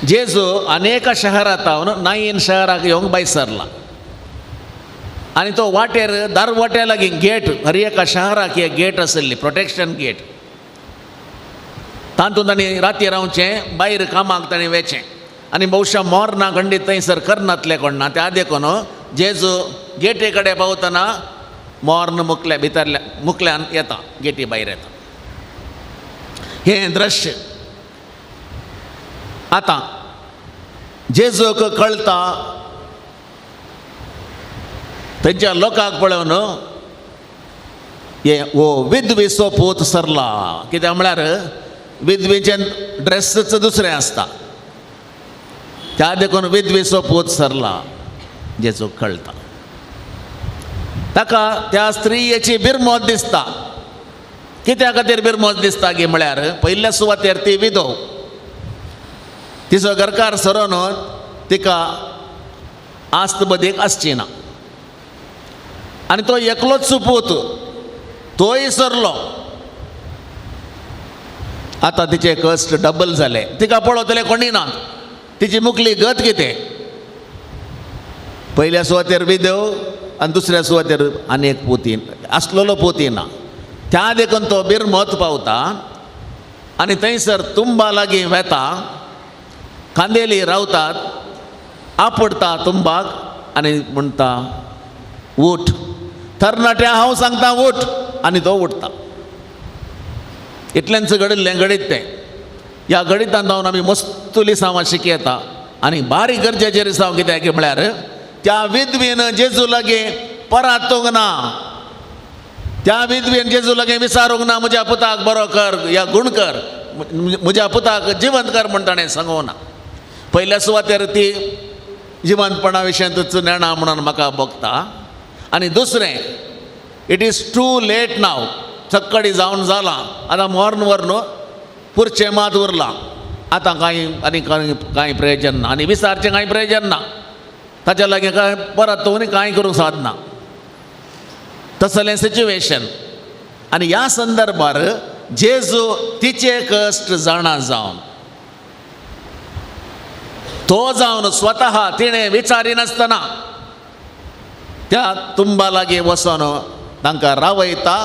जेजू अनेक शहरांत नाहीन शहराक येवंक भायर सरला आनी तो वाटेर दरवट्या लागीं गेट, हर एका शहराक एक गेट आशिल्ली, प्रोटेक्शन गेट. तातूंत तांणी राती रावचें, भायर कामाक ताणें वेचें. आनी भोवशा मोरना खंडीत थंयसर करनातलें कोण ना, त्या देखून जेजू गेटी कडेन पावतना मोर्न मुकल्या भितरल्या मुकल्यान येता, गेटी भायर येता. हें दृश्य आतां जेजूक कळटा, थंयच्या लोकांक पळोवन हे हो विधवेचो पूत सरला. कित्याक म्हळ्यार विधवेचें ड्रेसच दुसरें आसता, त्या देखून विधवेचो पूत सरला. जेजूक कळटा, ताका त्या स्त्रियेची बिरमोत दिसता. कित्या खातीर बिरमोत दिसता गी म्हळ्यार पयल्या सुवातेर ती विधव, तिचो घरकार सरोन तिका आस्त बदीक आसची ना, आनी तो एकलोच पूत, तोय सरलो. आतां तिचे कश्ट डबल जाले, तिका पळोवतले कोणी ना, तिची मुकली गत कितें. पयल्या सुवातेर विधव आनी दुसऱ्या सुवातेर आनी एक पोती आसलेलो पोती ना, त्या देखून तो बिरमत पावता आनी थंयसर तुंबा लागीं वेता, कांदेली रावतात, आपडटा तुंबाक आनी म्हणटा उठ तरणाट्या, हांव सांगता उठ, आनी तो उठता. इतलेंच घडिल्लें घडीत तें. ह्या गणितान जावन आमी मस्तुली सावां शिकयता. आनी बारीक गरजेचें रिसांव कित्याक म्हळ्यार त्या विधवेन जेजू लागीं परातूंक ना, त्या विधवेन जेजू लागीं विचारूंक ना म्हज्या पुताक बरो कर या गूण कर, म्हज्या पुताक जिवंत कर म्हूण ताणें सांगूंक ना. पयल्या सुवातेर ती जिवंतपणा विशयांतूच नेणा म्हणून म्हाका भोगता. आनी दुसरें, it is too late now, सक्कडी जावन जालां, आतां मर्ण व्हरून पुरचें मात उरलां, आतां कांय आनी कांय प्रयोजन ना, आनी विचारचें कांय प्रयोजन ना, ताच्या लागीं कांय परत तूं कांय करूंक सादना, तसलें सिच्युएशन. आनी ह्या संदर्भार जेजू तिचे कश्ट जाणा जावन तो जावन स्वतः तिणें विचारिनासतना त्या तुंबा लागीं वचोन तांकां रावयता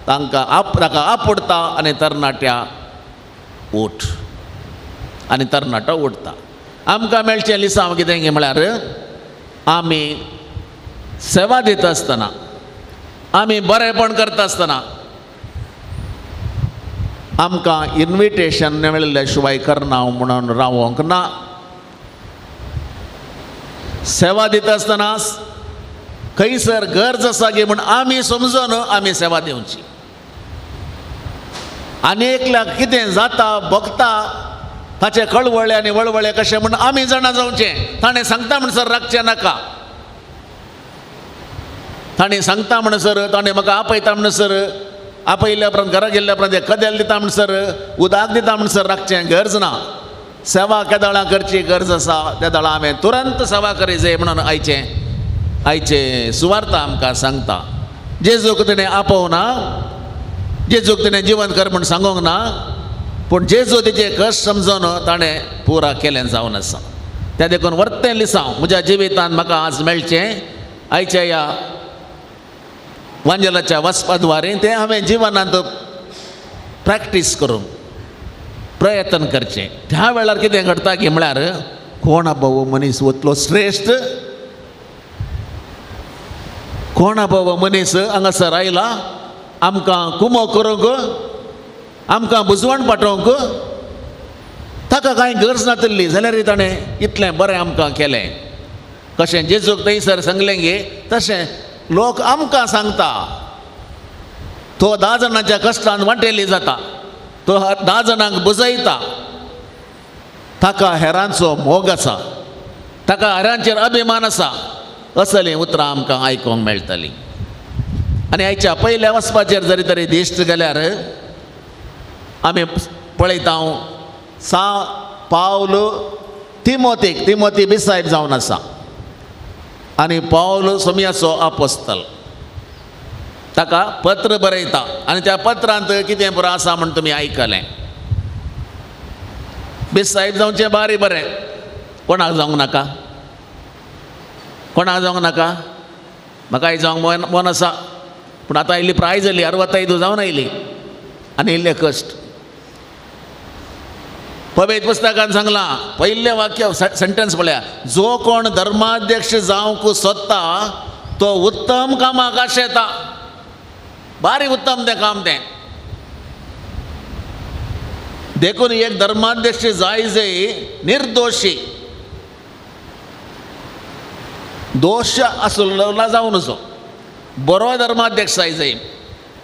तांकां आप ताका आपुडता आनी तरणाट्या उठ आनी तरणाटो उठता. आमकां मेळचें लिसांव कितें गे म्हळ्यार आमी सेवा दिता आसतना, आमी बरेंपण करता आसतना आमकां इन्विटेशन मेळिल्ल्या शिवाय करना म्हणून रावोंक ना. सेवा दिता आसतना खंयसर गरज आसा गे म्हूण आमी समजून आमी सेवा दिवची. आनी एकल्याक कितें जाता भोगता ताचे कळवळे आनी वळवळे कशें म्हूण आमी जाणा जावचें. ताणें सांगता म्हणसर राखचें नाका. ताणें सांगता म्हणसर, ताणें म्हाका आपयता म्हणसर, आपयल्या उपरांत घरा गेल्ल्या उपरांत कदेल दिता म्हणसर, उदक दिता म्हणसर राखचें गरज ना. सेवा केदळां करची गरज आसा त्या दळां हांवें तुरंत सेवा करी जाय म्हणून आयचें आयचे सुवार्ता आमकां सांगता. जेजूक तिणें आपोवना, जेजूक तिणें जिवन कर म्हूण सांगूंक ना, पूण जेजू तिचे कश्ट समजून ताणें पुरा केलें जावन आसा. त्या देखून वर्तें लिसांव म्हज्या जिवितांत म्हाका आज मेळचें आयच्या ह्या वांजेलाच्या वचपा द्वारे तें हांवें जिवनांत प्रॅक्टीस करूंक प्रयत्न करचें. त्या वेळार कितें घडटा की म्हळ्यार कोण बाबा मनीस वतलो श्रेश्ठ, कोण बाबा मनीस हांगासर आयला आमकां कुमो करूंक, आमकां बुजवण पाठोवंक, ताका कांय गरज नातिल्ली जाल्यार ताणें इतलें बरें आमकां केलें. कशें जेजूक थंयसर सांगलें गे तशें लोक आमकां सांगता. तो 10 जाणांच्या कश्टान वांटेली जाता, तो 10 जाणांक बुजयता, ताका हेरांचो मोग आसा, ताका हेरांचेर अभिमान आसा, असलीं उतरां आमकां आयकूंक मेळटलीं. आनी आयच्या पयल्या वचपाचेर जरी तरी दिश्ट गेल्यार आमी पळयता सा पावल तिमोतीक, तिमोती बिसायब जावन आसा आनी पावल सोमयाचो आपोस्तल ताका पत्र बरयता आनी त्या पत्रांत कितें पुरो आसा म्हूण तुमी आयकलें. बिसायब जावचें बारी बरें, कोणाक जावंक नाका, कोणाक जावंक नाका, म्हाकाय जावंक मन आसा, पूण आतां इल्ली प्राय जाली, 65 जावन आयली आनी इल्ले कश्ट. पवित्र पुस्तकान सांगलां पयलें वाक्य सेंटेन्स पळया, जो कोण धर्माध्यक्ष जावंक सोदता तो उत्तम कामाक आशेता. बारी उत्तम तें काम तें. देखून एक धर्माध्यक्ष जाय जाय निर्दोशी, दोश आसलो जावं नजो, बरो धर्माध्यक्ष जाय जाय.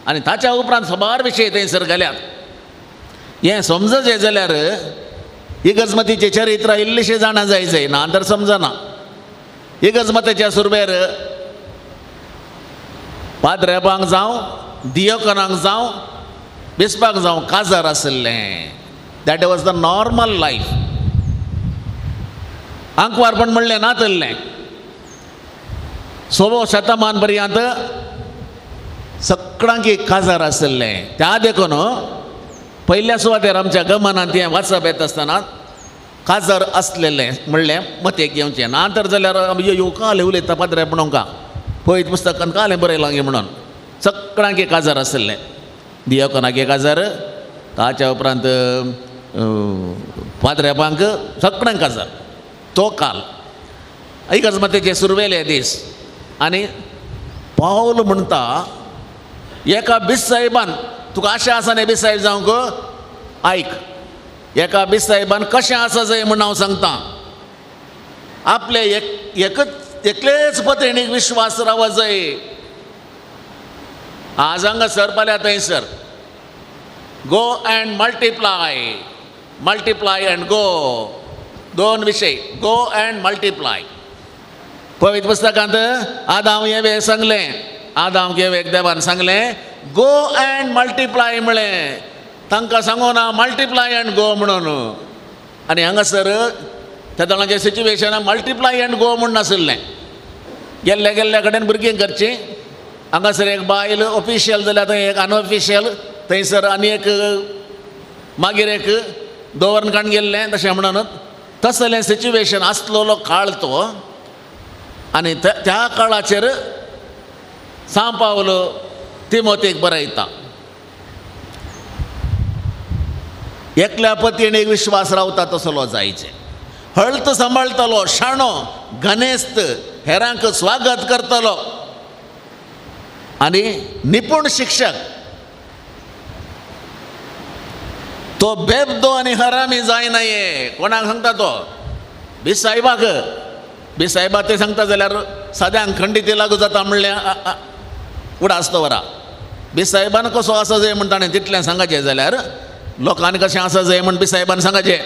आनी ताच्या उपरांत साबार विशय थंयसर घाल्यात. हें समजचें जाल्यार इगर्जमतीचें चरित्र इल्लेशें जाणा जाय जाय, ना तर समजना. इगर्जमतीच्या सुरवेर पाद्रेबांक जावं, दियोकनांक जावं, बिस्पाक जावं काजार आशिल्लें. That was the normal life. आंकवारपण म्हणलें नातल्लें. 16 शतमान पर्यंत सगळ्यांक काजार आशिल्लें. त्या देखून पयल्या सुवातेर आमच्या गमनांत हें वाचप येता आसतना काजार आसलेलें म्हणलें मतेक घेवचें. ना तर जाल्यार यो कालें उलयता पाद्रे म्हणोंका पळयत पुस्तकान कालें बरयलां गे म्हणून सगळ्यांक काजार आशिल्लें. दियोकनाक काजार, ताच्या उपरांत पाद्रेबांक सगळ्यांक काजार. तो काल इगर्जमतीचे सुरवेले दीस. आनी पावल म्हणटा एका बिसायबान, तुका आशा आसा न्ही बिसायब जावंक, आयक, एका बिसायबान कशें आसा जाय म्हूण हांव सांगता. आपले एकच एकलेच पत्नीक विश्वास राव जाय. आज हांगासर फाल्यां थंयसर go and multiply, multiply and go, दोन विशय, गो अँड मल्टिप्लाय. पवित्र पुस्तकांत आदाम हेवेक सांगलें, आदाम हेवेक देवान सांगलें गो अँड मल्टिप्लाय म्हळें. तांकां सांगू ना मल्टिप्लाय अँड गो म्हणून. आनी हांगासर त्या दोणाचें सिच्युएशन मल्टिप्लाय अँड गो म्हूण नाशिल्लें. गेल्ल्या गेल्ल्या कडेन भुरगीं करचीं. हांगासर एक बायल ऑफिशियल जाल्यार थंय एक अनऑफिशियल, थंयसर आनी एक मागीर एक दवਰਨ काण गेल्लें तशें म्हणून तसलें सिच्युएशन आसलेलो काळ तो. आनी त्या काळाचेर सांव पावल तिमोतीक बरयता. एकल्या पतीण विश्वास रावता तसलो जायचे, हळत सांबाळटलो, शाणो, गणेस्त, हेरांक स्वागत करतलो आनी निपूण शिक्षक। तो बेबदो आनी हरामी जायना। ये कोणाक सांगता तो? बिसायबाक। बिसायबा ते सांगता जाल्यार साद्यांक खंडीती लागू जाता म्हणलें उडास दवरा। बिसायबान कसो आसा जाय म्हण ताणें तितलें सांगाचें जाल्यार लोकांनी कशें आसा जाय म्हण बिसायबान सांगाचें,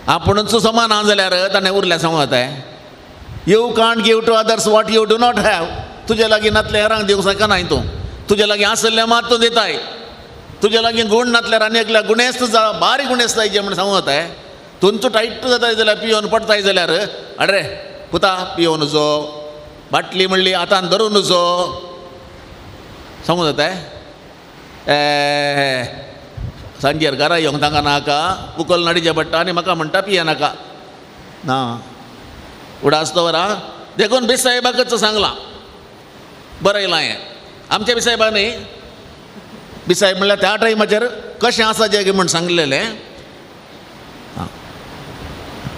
आपुणूच समान आहा जाल्यार ताणें उरलें सांगू जाता। You can't give to others what you do not have. तुजे लागीं नातलें हेरांक दिवंक शकनाय तूं, तुजे लागीं आसलें मात तूं दिताय। तुजे लागीं गूण नातल्यार आनी एकल्या गुणेस्त जा, बारीक गुणेस्त जायचे म्हण सांगू जाता। तुमचो टायट जाताय जाल्यार पियोवन पडटाय जाल्यार अरे पुता पियोवन जो, बाटली म्हणली हातान धरून जो, सांगू जाता। ए सांजेर घरा येवंक तांकां नाका, उकल नाडीचें पडटा आनी म्हाका म्हणटा पिये नाका ना, उडास दवरा। देखून बिसायबाकच सांगलां, बरयलां हें आमच्या बिसायबा न्ही, बिसायब म्हणल्यार त्या टायमाचेर कशें आसा जें म्हण सांगलेलें।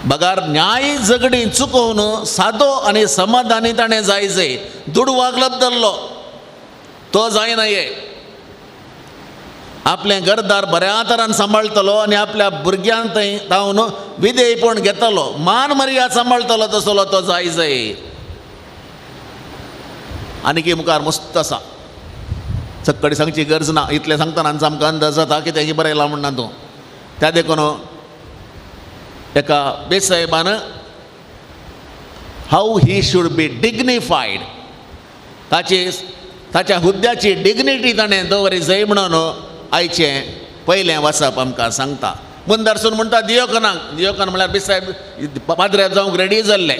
बगार न्याय झगडीं चुकोवन सादो आनी समाधानी ताणें जाय जाय, दुडवाक लबदल्लो तो जायना। ये आपलें घरदार बऱ्या तरान सांबाळटलो आनी आपल्या भुरग्यांक थंय धांवन विधेयपण घेतलो, मान मर्याद सांबाळटलो तसलो तो जाय जाय। आनीक मुखार मस्त आसा, सक्कडी सांगची गरज ना, इतलें सांगतना आमकां अंदाज जाता की तें बरयलां म्हणना तूं। त्या देखून एका बेसाहेबान how he should be dignified, ताची ताच्या हुद्द्याची डिग्निटी ताणें दवरी जाय म्हणून आयचें पयलें वाचप आमकां सांगता। मुंदारसून म्हणटा दियोकनाक, दियोकन म्हणल्यार बेसाहेब पाद्र्याब जावंक रेडी जाल्ले,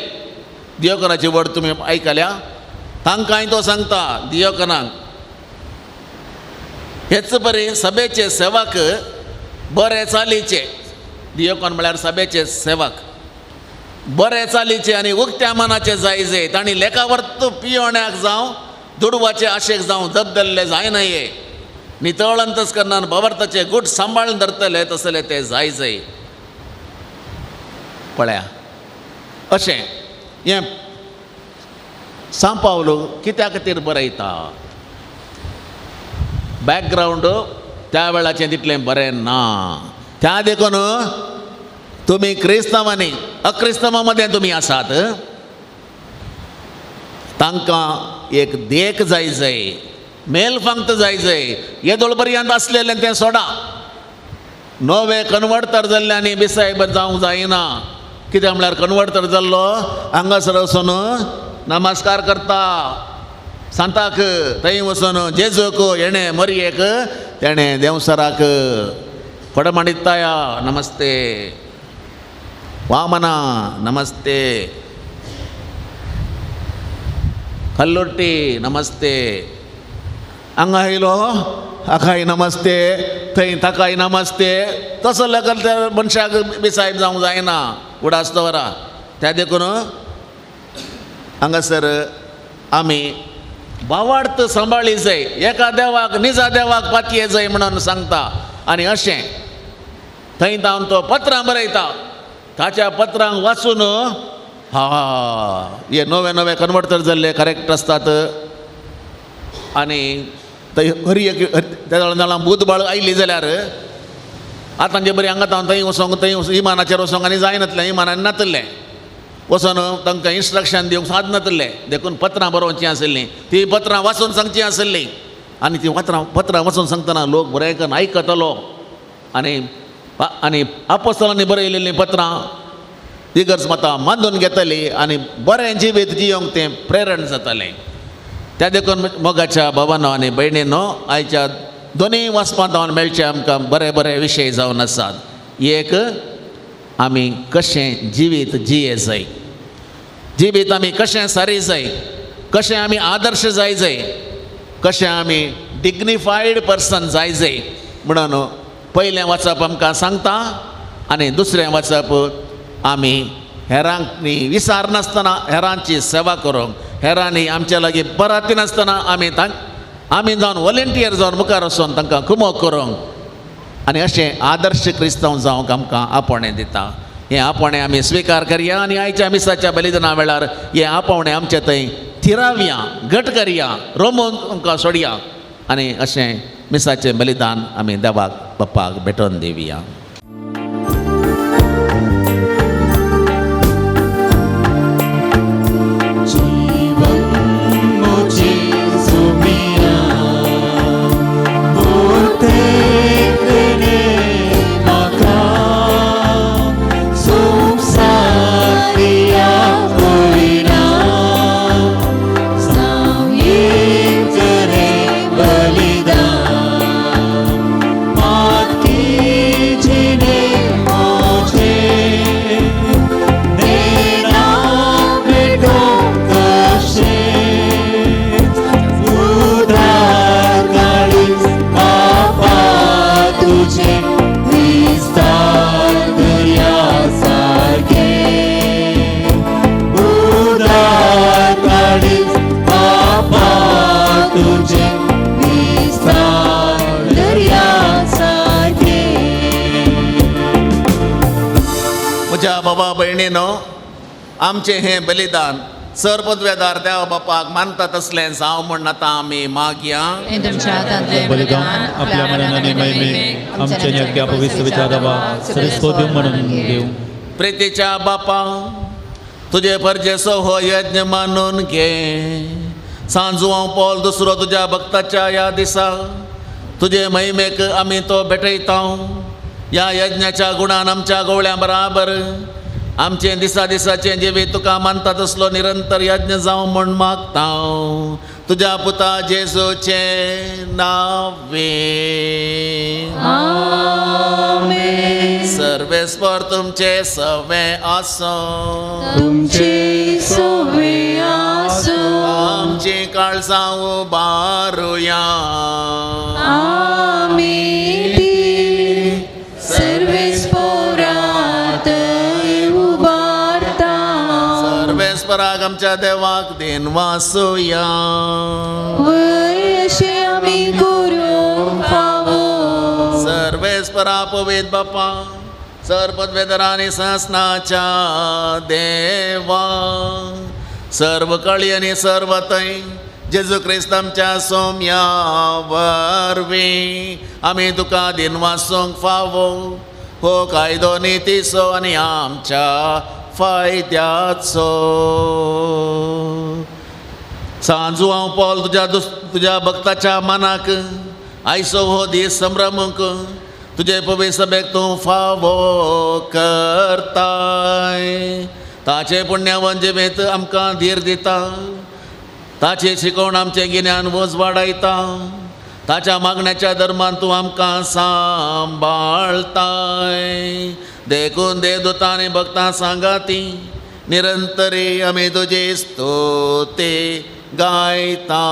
दियोकनाची वर्ड तुमी आयकल्या, तांकांय तो सांगता दियोकनाक, हेच बरें सभेचे सेवक बरे चालीचे, दियोकन म्हळ्यार सभेचे सेवक बरे चालीचे आनी उक्त्या मनाचे जाय जाय, तांणी लेखावर्त पियोण्याक जावं दुडवाचे आशेक जावं दबदल्ले जायना। ये नितळ अंतस्करणान भवर्ताचे गूट सांबाळून धरतले तसले ते जाय जाय। पळया अशें हें सांपावलो कित्या खातीर बरयता, बॅकग्रावंड त्या वेळाचें तितलें बरें ना, त्या देखून तुमी क्रिस्तांवांनी अक्रिस्तांवां मदें तुमी आसात, तांकां एक देख जाय जाय, मेल फांगत जाय जाय, येदोळ पर्यंत आसलेलें तें सोडा, नवे कन्वर्टर जाल्ले आनी बिसायब जावंक जायना। कित्याक म्हळ्यार कन्वर्टर जाल्लो हांगासर वचून नमस्कार करता सांताक, थंय वचून जेजूक, हेणें मरयेक, तेणें देंवसराक कोडमांडिताया नमस्ते, वामना नमस्ते, कल्लोट्टी नमस्ते, हांगा आयलो हाकाय नमस्ते, थंय ताकाय नमस्ते, तसो लेगीत त्या मनशाक बिसायब जावंक जायना, उडास दवरा। त्या देखून हांगासर आमी भावार्थ सांबाळी जाय, एका देवाक निजा देवाक पातये जाय म्हणून सांगता। आनी अशें थंय तावन तो पत्रां बरयता, ताच्या पत्रांक वाचून हा हे नवे नवे कन्वर्टर जाल्ले करेक्ट आसतात आनी थंय हरी एक त्या जाणां बूद बाळ आयली जाल्यार आतांचे बरी हांगा तावन थंय वचोंक थंय इमानाचेर वचोंक आनी जायनातलें, इमानान नातलें वचोन तांकां इन्स्ट्रक्शन दिवंक साद नातलें, देखून पत्रां बरोवचीं आशिल्लीं, तीं पत्रां वाचून सांगचीं आशिल्लीं आनी तीं पत्रां वाचून सांगतना लोक बरें करून आयकतलो आनी आनी आपोस्तलांनी बरयलेलीं पत्रां इगर्ज माता मानून घेतली आनी बरें जिवीत जियोंक तें प्रेरण जातालें। त्या देखून मोगाच्या भावानो आनी भयणीनो आयच्या दोनूय वाचपांत मेळचे आमकां बरे बरे विशय जावन आसात। एक आमी कशें जिवीत जिये जाय, जिवीत आमी कशें सारी जाय, कशें आमी आदर्श जाय जाय, कशें आमी डिग्निफायड पर्सन जाय जाय म्हणून पयलें वाचप आमकां सांगता आनी दुसरें वाचप आमी हेरांनी विसारनासतना हेरांची सेवा करूंक, हेरांनी आमच्या लागीं पराती नासतना आमी आमी जावन वॉलंटियर जावन मुखार वचून तांकां कुमोक करूंक आनी अशें आदर्श क्रिस्तांव जावंक आमकां आपोवणें दिता. हें आपोवणें आमी स्विकार करया आनी आयच्या मिसाच्या बलिदाना वेळार हें आपोवणें आमचे थंय थिरावया, घट करया, रोमून आमकां सोडया आनी अशें मिसाचें बलिदान आमी देवाक बाप्पाक भेटोवन दिवया. म्हज्या बाबा भयणीनो, आमचें हें बलिदान सर पदवेदार देवा बापाक मानता तसलें जावं म्हूण आतां आमी मागया. बलिदान आपल्या मनाने महिमेक आमच्या न्याक्या पवित्र विचारावा सरस्वती म्हणून घेऊ. प्रितीच्या बापा, तुजे परजेसो हो यज्ञ मानून घे. सांजू पॉल दुसरो तुज्या भक्ताच्या ह्या दिसा तुजे महिमेक आमी तो भेटयता. ह्या यज्ञाच्या गुणान आमच्या गोवळ्या बराबर आमचें दिसा दिसाचें जिवीत तुका मानता तसलो निरंतर यज्ञ जावं म्हूण मागता तुज्या पुता जेजूचें नांवे. सर्वेस्पर तुमचे सवे आसूं, तुमचे सवे आसूं, आमची काळजां उबारुया. आमी ती सर्वेस्परात उबारता. सर्वेस्पराक आमच्या देवाक then वासुया. वय अशें आमी करूंक फावो. सर्वेस्परा पवित्र बापा, सर पदवेदरा आनी सासनाच्या देवा, सर्व कळी आनी सर्व थंय जेजू क्रिस्त आमच्या सोम्या वरवीं आमी तुका दिन वासूंक फावो. हो कायदो नितीचो आनी आमच्या फायद्याचो. सांजू हांव पॉल तुज्या तुज्या भक्ताच्या मनाक आयचो हो दीस संभ्रमूंक तुजे पवित्र सभेक तूं फावो करताय. ताचे पुण्यावन जिवीत आमकां धीर दिता, ताची शिकवण आमचें गिन्यान वज वाडयता, ताच्या मागण्याच्या धर्मान तूं आमकां सांबाळताय. देखून देवदूतां आनी भक्तां सांगाती निरंतरी आमी तुजी स्तुती गायता.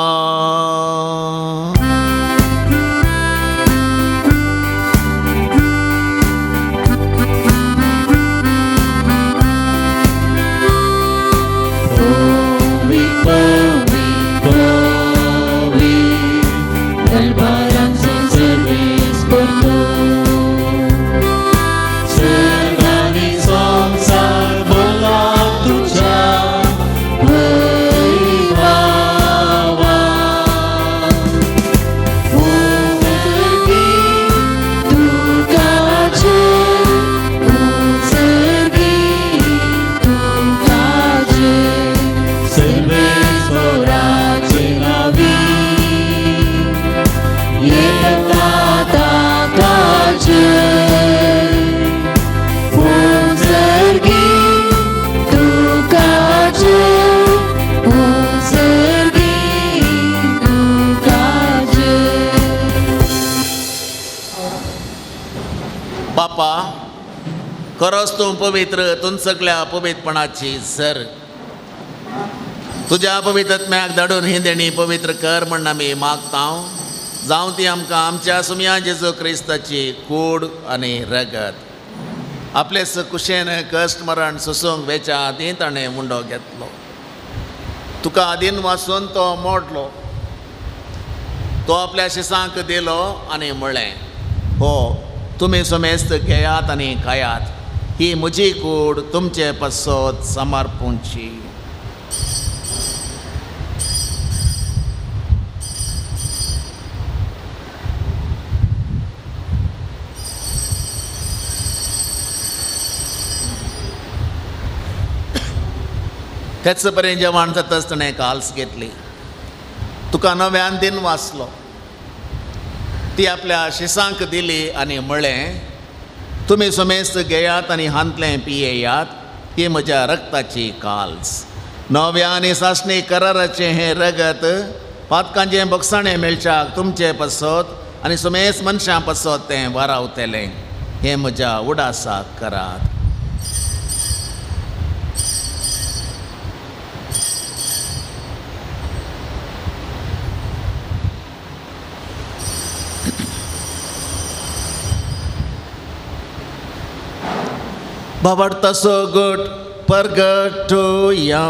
बापा, खरोच तूं पवित्र, तूं सगळ्या पवित्रपणाची सर. तुज्या पवित्रत्म्याक धाडून ही देणी पवित्र कर म्हण आमी मागता. जावं ती आमकां आमच्या सुमया जेजू क्रिस्ताची कूड आनी रगत. आपले कुशेन कश्ट मरण सोसूंक वेच्या आदीं ताणें मुंडो घेतलो. तुका आदीन वासून तो मोडलो. तो आपल्या शिसांक दिलो आनी म्हळें, हो तुमी समेस्त घेयात आनी खायात, ही म्हजी कूड तुमचे पासत समर्पूंची. तेच पर्यंत जेवण जाताच ताणें काल्स घेतली. तुका नव्यान दिन वाचलो. ती आपल्या शिसांक दिली आनी म्हळें, तुमी समेस्त घेयात आनी हांतलें पियेयात, ही म्हज्या रक्ताची काल्स. नव्या आनी सासणी कराराचें हें रगत पातकांचें बगसाणें मेळच्याक तुमचे पासत आनी समेस्त मनशां पासत तें वारावतलें. हें म्हज्या उडासाक करात. बाबडतासो गोट परगटोया.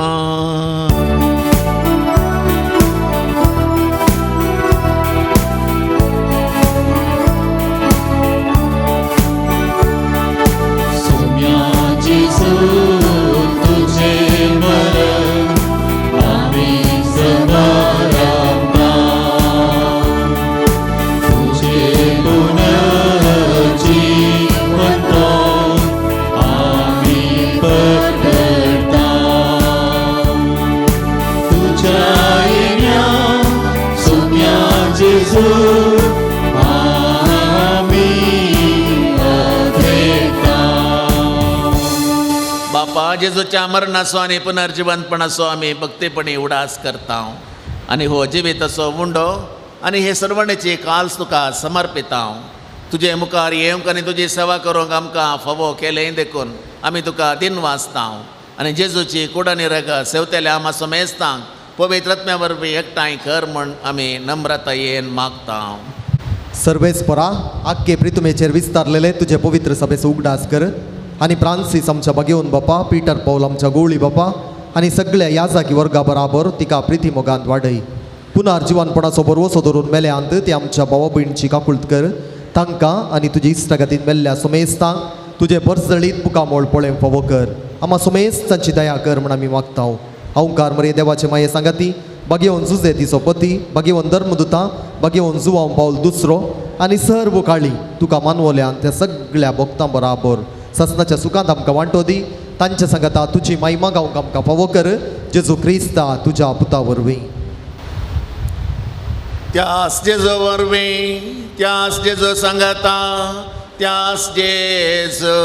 सोम्या जेजू तुझे मरण आमी समारंभा, तुझे पुनर्जीवंत आमी परगटा. तुझ्या येण्या सोम्या जेजू आमी अद्रेता. बापा, जेजूच्या मरणाचो आनी पुनर्जिवंतपणाचो आमी भक्तीपणी उडास करता आनी हो जिविताचो उंडो आनी हे सर्वणेची काल्स तुका समर्पिता. तुजे मुखार येवंक आनी तुजी सेवा करूंक आमकां फावो केलें देखून आमी तुका दिन वाचता आनी जेजूची कूड आनी रगत सेवतेल्या आमा समेस्तांक पवित्र आत्म्या वरवीं एकठांय कर म्हूण आमी नम्रतायेन मागता. सर्वेस्परा, आख्खे प्रितुमेचेर विस्तारलेले तुजे पवित्र सभेचो उगडास कर आनी फ्रांसीस आमच्या बागेवन बापा, पीटर पावल आमच्या गोळी बापा आनी सगळ्या याजाकी वर्गा बराबर तिका प्रिती मोगांत वाडय. पुनर्जिवनपणाचो बरवसो धरून मेल्यांत ती आमच्या भावा भयणीची काकुळत कर. तांकां आनी तुजी इश्टागतीन मेल्ल्या सुमेस्तांक तुजे परजळीत मुखामोळ पळय फावो कर. आमा सुमेस्तांची दया कर म्हण आमी मागता. अवकार मरे देवाचे माये सांगाती, बागेवन जुजे तिचो पती, बागेवन धर्मदुता, बागेवन जुवांव पावल दुसरो आनी सर्व काळी तुका मानवल्यान त्या सगळ्या भक्तां बराबर ससनाच्या सुखांत आमकां वांटो दी. तांच्या सांगाता तुजी महिमा गावंक आमकां फावो कर. जेजू क्रिस्ता तुज्या पुता वरवीं. त्यास जेजू वरवीं, त्यास जेजू सांगाता, त्यास जेजू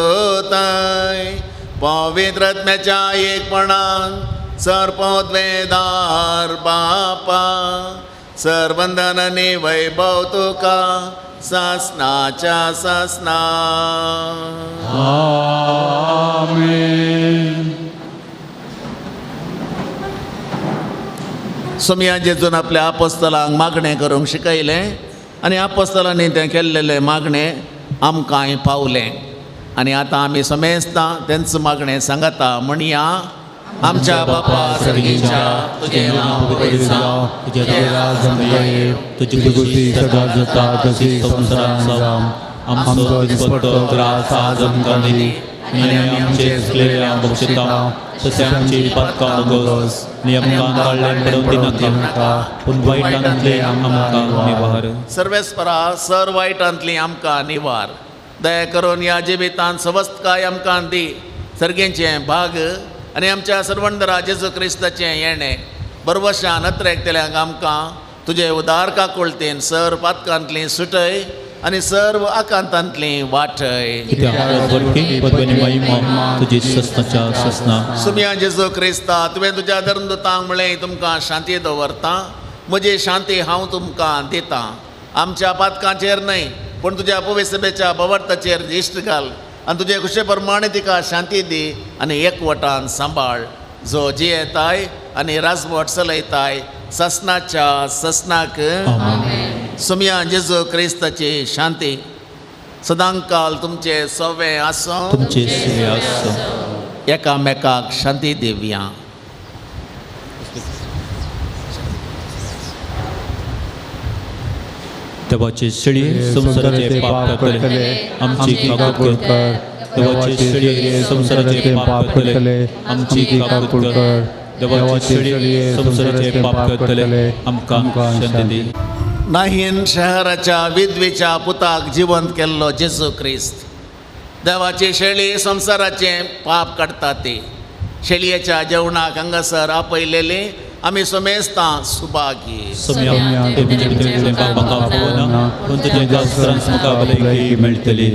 ताय पवित्र आत्म्याच्या एकपणान सर्पोद्वेदार बापा, सर्वंदन आनी वैभव तुका सासनाच्या सासना. आमेन. सोमया जेजून आपल्या आपोस्तलांक मागणें करूंक शिकयलें आनी आपोस्तलांनी तें केल्लेलें मागणें आमकांय पावलें आनी आतां आमी समेस्तां तेंच मागणें सांगता. म्हणया, आमच्या बापा सर्गीच्या, तुजें नांव पवित्र जावं, तुजें राज्य येवं, तुजी खुशी सदां जाता तशी संवसारांत जावं. आमचो दिसपट्टो ग्रास आज आमकां दी आनी आमी आमचे चुकलेल्यांक बक्षिता तशें आमची पातकां नगोस आनी आमकां काडल्यान पडोवंक दिनाका, पूण वायटांतले आमकां निवार. सर्वेस्परा, सर वायटांतली आमकां निवार. दया करून ह्या जिवितांत सवस्तकाय आमकां दी. सर्गेचें भाग आनी आमच्या सर्वंदरा जेजू क्रिस्ताचें येणें बरवशान अत्रेकतल्यांक आमकां तुजे उदार काकुळतेन सर पातकांतली सुटय आनी सर्व आकांतांतली वाटय. कित्याक वरकी पदवी महिमा तुजी ससनाच्या ससना. सुमया जेजू क्रिस्ता, तुवें तुज्या धर्मदुतांक म्हळें, तुमकां शांती दवरता, म्हजी शांती हांव तुमकां दितां. आमच्या पातकांचेर न्हय पूण तुज्या पवित्र भवार्थाचेर दिश्ट घाल आनी तुजे खुशे प्रमाणे तिका शांती दी आनी एकवटान सांबाळ, जो जियेताय आनी राजवट चलयताय ससनाच्या ससनाक. सुमया जेजू क्रिस्ताची शांती सदांकाल तुमचे सवे आसूं, तुमचे सुवे आसूं. एकामेकाक शांती दिवया. देवाचे शेळये संवसाराचे पाप करतले आमची काकूत कर. देवाचे शेळये संवसाराचे पाप करतले आमची काकूत कर. देवाचे शेळये संवसाराचे पाप करतले आमकां शांती दी. नाहीन शहराच्या विधवेच्या पुताक जिवंत केल्लो जेजू क्रिस्त देवाची शेळी संवसाराचें पाप काडटा ती शेळयेच्या जेवणाक हांगासर आपयलेली आमी समेस्तां सुभागी. सोम्या तुमचे पापांक पावना पूण तुज्या गावसरांस मुखार भलायकी मेळटली.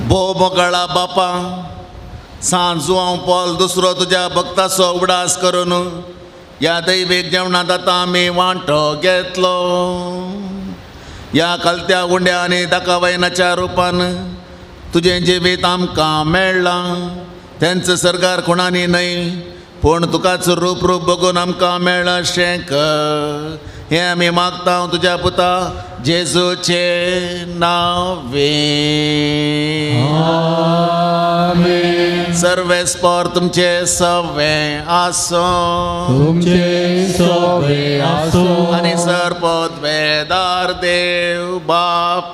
भोव मोगळा बापा, सांत जुआंव पॉल दुसरो तुज्या भक्ताचो उगडास करून ह्या दैवीक जेवणांत आतां आमी वांटो घेतलो. ह्या कलत्या उंड्या आनी दाकावयनाच्या रुपान तुजें जिवीत आमकां मेळ्ळां. तेंच सरकार कोणानी न्हय पूण तुकाच रूप रूप बघून आमकां मेळ्ळां शेंक हें आमी मागता तुज्या पुता जेजूचे नांवे. सर्वेस्पर तुमचे सवे आसूं, तुमचे सवे आसूं. आनी सरपत वेदार देव बाप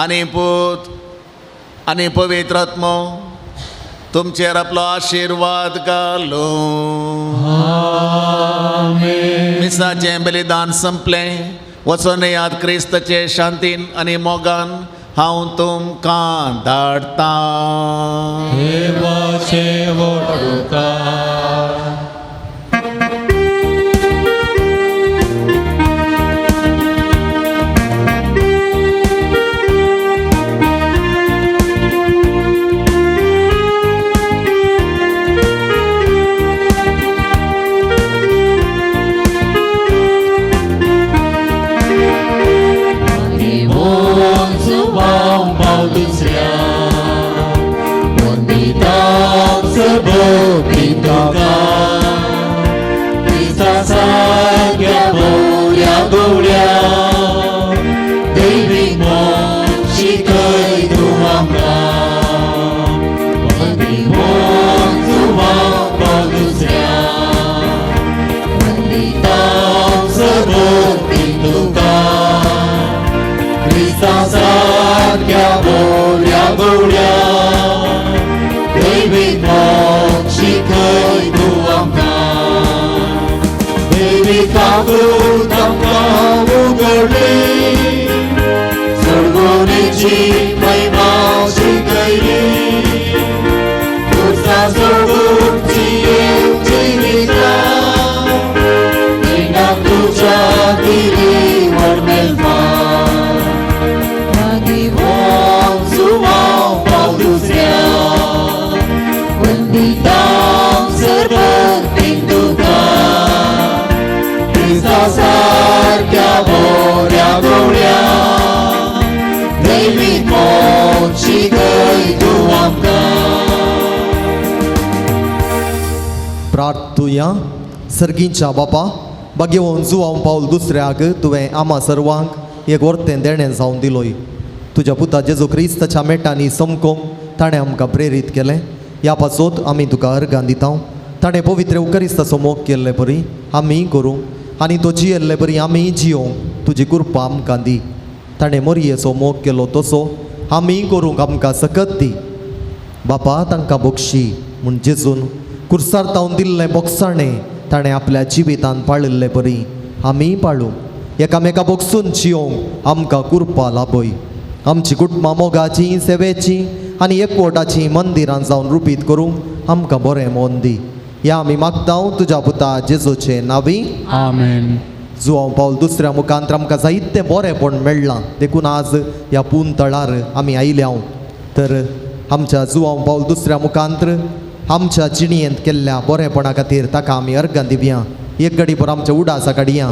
आनी पूत आनी पवित्र आत्मो तुमचेर आपलो आशिर्वाद घालूं. मिसाचें बलिदान संपलें. वचोन याद क्रिस्ताचे शांतीन आनी मोगान हांव तुमकां धाडटां. देवाचे वडुकार. काकूत आमकां उगडली सोडवणेची महिमा शिकयली तुझा सोडून जियेव जिविता रिणाक तुज्या दिली व्हड मेलपा मागीर जुवांव पावल दुसऱ्या वंदिता सर्वभक्तीन तुका क्रिस्ता सारक्या बऱ्या गवळ्या दैवीक मोग शिकय तूं आमकां. प्रार्थुया. सर्गींच्या बापा, बागेवन जुवांव पावल दुसऱ्याक तुवें आमा सर्वांक एक वर्तें देणें जावन दिलोय. तुज्या पुता जेजू क्रिस्ताच्या मेटांनी समकोंक ताणें आमकां प्रेरीत केलें. ह्या पासत आमी तुका अर्गां दिता. ताणें पवित्र उकरिस्ताचो मोग केल्ले परी आमी करूंक आनी तो जियेल्ले परी आमी जियोंक तुजी कृपा आमकां दी. ताणें मोरयेचो मोग केलो तसो आमी करूंक आमकां सकत दी. बापा, तांकां बक्षी म्हूण जेजून कुर्सार तावन दिल्लें बोगसाणें ताणें आपल्या जिवितान पाळिल्ले परी आमी पाळूं. एकामेका बोगसून जियोंक आमकां कुरपा लाभय. आमची कुटुंबां मोगाची, सेवेची आनी एकवटाची मंदिरां जावन रुपीत करूंक आमकां बरें मन दी. ह्या आमी मागता तुज्या पुता जेजूचे नावी. आमेन. जुवांव पावल दुसऱ्या मुखांत आमकां जायतें बरेंपण मेळ्ळां, देखून आज ह्या पून तळार आमी आयल्या. तर आमच्या जुवांव पावल दुसऱ्या मुखांत आमच्या जिणयेंत केल्ल्या बरेपणा खातीर ताका आमी अर्गां दिवया. एक घडी भर आमच्या उडासा काडया.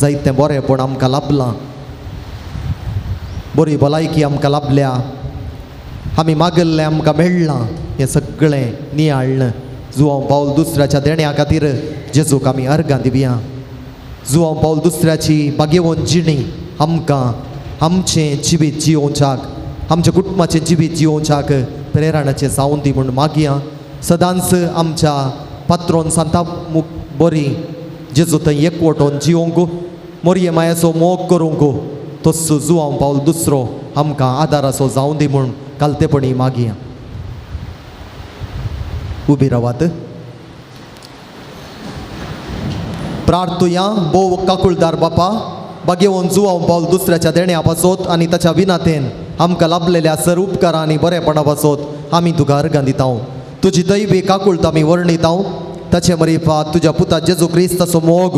जायतें बरेंपण आमकां लाभलां, बरी भलायकी आमकां लाभल्या, आमी मागिल्लें आमकां मेळ्ळां. हें सगळें नियाळ्ळें जुवांव पावल दुसऱ्याच्या देण्या खातीर जेजूक आमी अर्गां दिवया. जुवांव पावल दुसऱ्याची बागेवन जिणी आमकां आमचें जिवीत जियोवच्याक, आमच्या कुटुंबाचें जिवीत जियोवच्याक प्रेरणाचें जावन दी म्हूण मागया. सदांच आमच्या पात्रोन सांता मुख बरी जेजू थंय एकवटोन जियोंक, मोरये मायाचो मोग करूंक तस्सो जुवांव पावल दुसरो आमकां आदाराचो जावन दी म्हूण कालतेपणी मागया. उबी रावात. प्रार्थुया. भोव काकुळदार बापा, बागेवन जुवांव पावल दुसऱ्याच्या देण्या पासत आनी ताच्या विनातेन आमकां लाभलेल्या सर उपकारां आनी बरेपणा पासत आमी तुका अर्गां दिता. तुजी दैवी काकुळत आमी वर्णिता. ताचे मरिफा तुज्या पुता जेजू क्रिस्ताचो मोग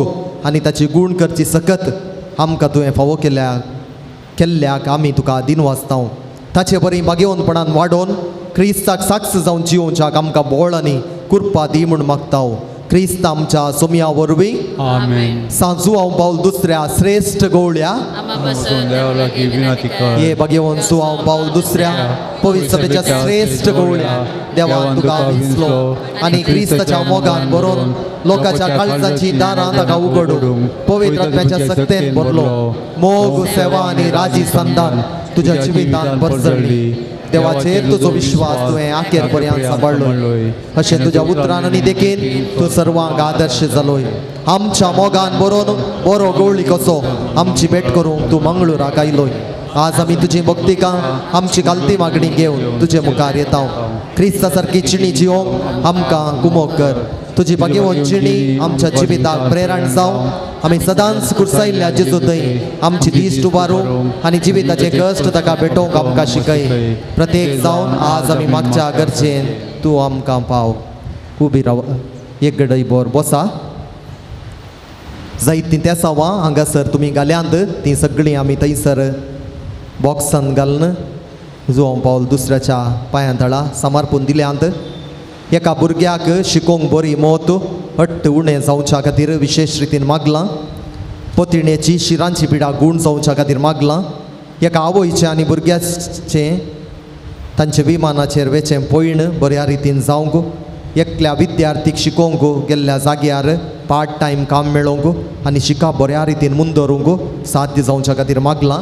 आनी ताची गूण करची सकत आमकां तुवें फावो केल्ल्याक आमी तुका दिनवासता. ताचे बरी बागेवनपणान वाडोवन क्रिस्ताक साक्ष जावन जियोवच्याक आमकां बोळ आनी कुरपा दी म्हूण मागता. क्रिस्त आमच्या सोमया वरवीं. आमेन. सांजुवांव पावल दुसऱ्या श्रेश्ठ गवळ्या हे बागेवन जुवांव पावल दुसऱ्या पवित्र सभेच्या श्रेश्ठ गवळ्या, देवान तुका विंचलो आनी क्रिस्ताच्या मोगान भरून लोकांच्या काळजाची दारां ताका उगडूंक पवित्र आत्म्याच्या सक्तेन भरलो. मोग, सेवा आनी राजी संदान तुज्या जिवितान भरसली. देवाचेर तुजो विश्वास तुवें आखेर पर्यंत सांबाळ्ळो. अशें तुज्या उतरान आनी देखीन तूं सर्वांक आदर्श जालोय. आमच्या मोगान बरोवन बरो गवळी कसो आमची भेट करूंक तूं मंगळुराक आयलोय. आज आमी तुजी भक्तिका आमची गालती मागणी घेवन तुजे मुखार येता. क्रिस्ता सारकी चिणी जिवोंक आमकां गुमोक कर. तुजी बागेवन चिणी आमच्या जिविताक प्रेरण जावं. आमी सदांच कुर्सायल्ल्या जेजू थंय आमची दिश्ट उबारूं आनी जिविताचे कश्ट ताका भेटोवंक आमकां शिकय. प्रत्येक जावन आज आमी मागच्या गरजेन तूं आमकां पाव. उबी राव. एक गडय बोर बसा. जायतीं तेसांवां हांगासर तुमी घाल्यांत तीं सगळीं आमी थंयसर बॉक्सान घालून जुवांव पावल दुसऱ्याच्या पांयां तळा समर्पून दिल्यांत. एका भुरग्याक शिकोवंक बरी मोत हट्ट उणें जावच्या खातीर विशेश रितीन मागलां. पतिणेची शिरांची पिडा गूण जावच्या खातीर मागलां. एका आवयचें आनी भुरग्याचें तांचे विमानाचेर वेचें पयण बऱ्या रितीन जावंक, एकल्या विद्यार्थीक शिकोवंक गेल्ल्या जाग्यार पार्ट टायम काम मेळोवंक आनी शिकप बऱ्या रितीन मुंदरूंक साध्य जावच्या खातीर मागलां.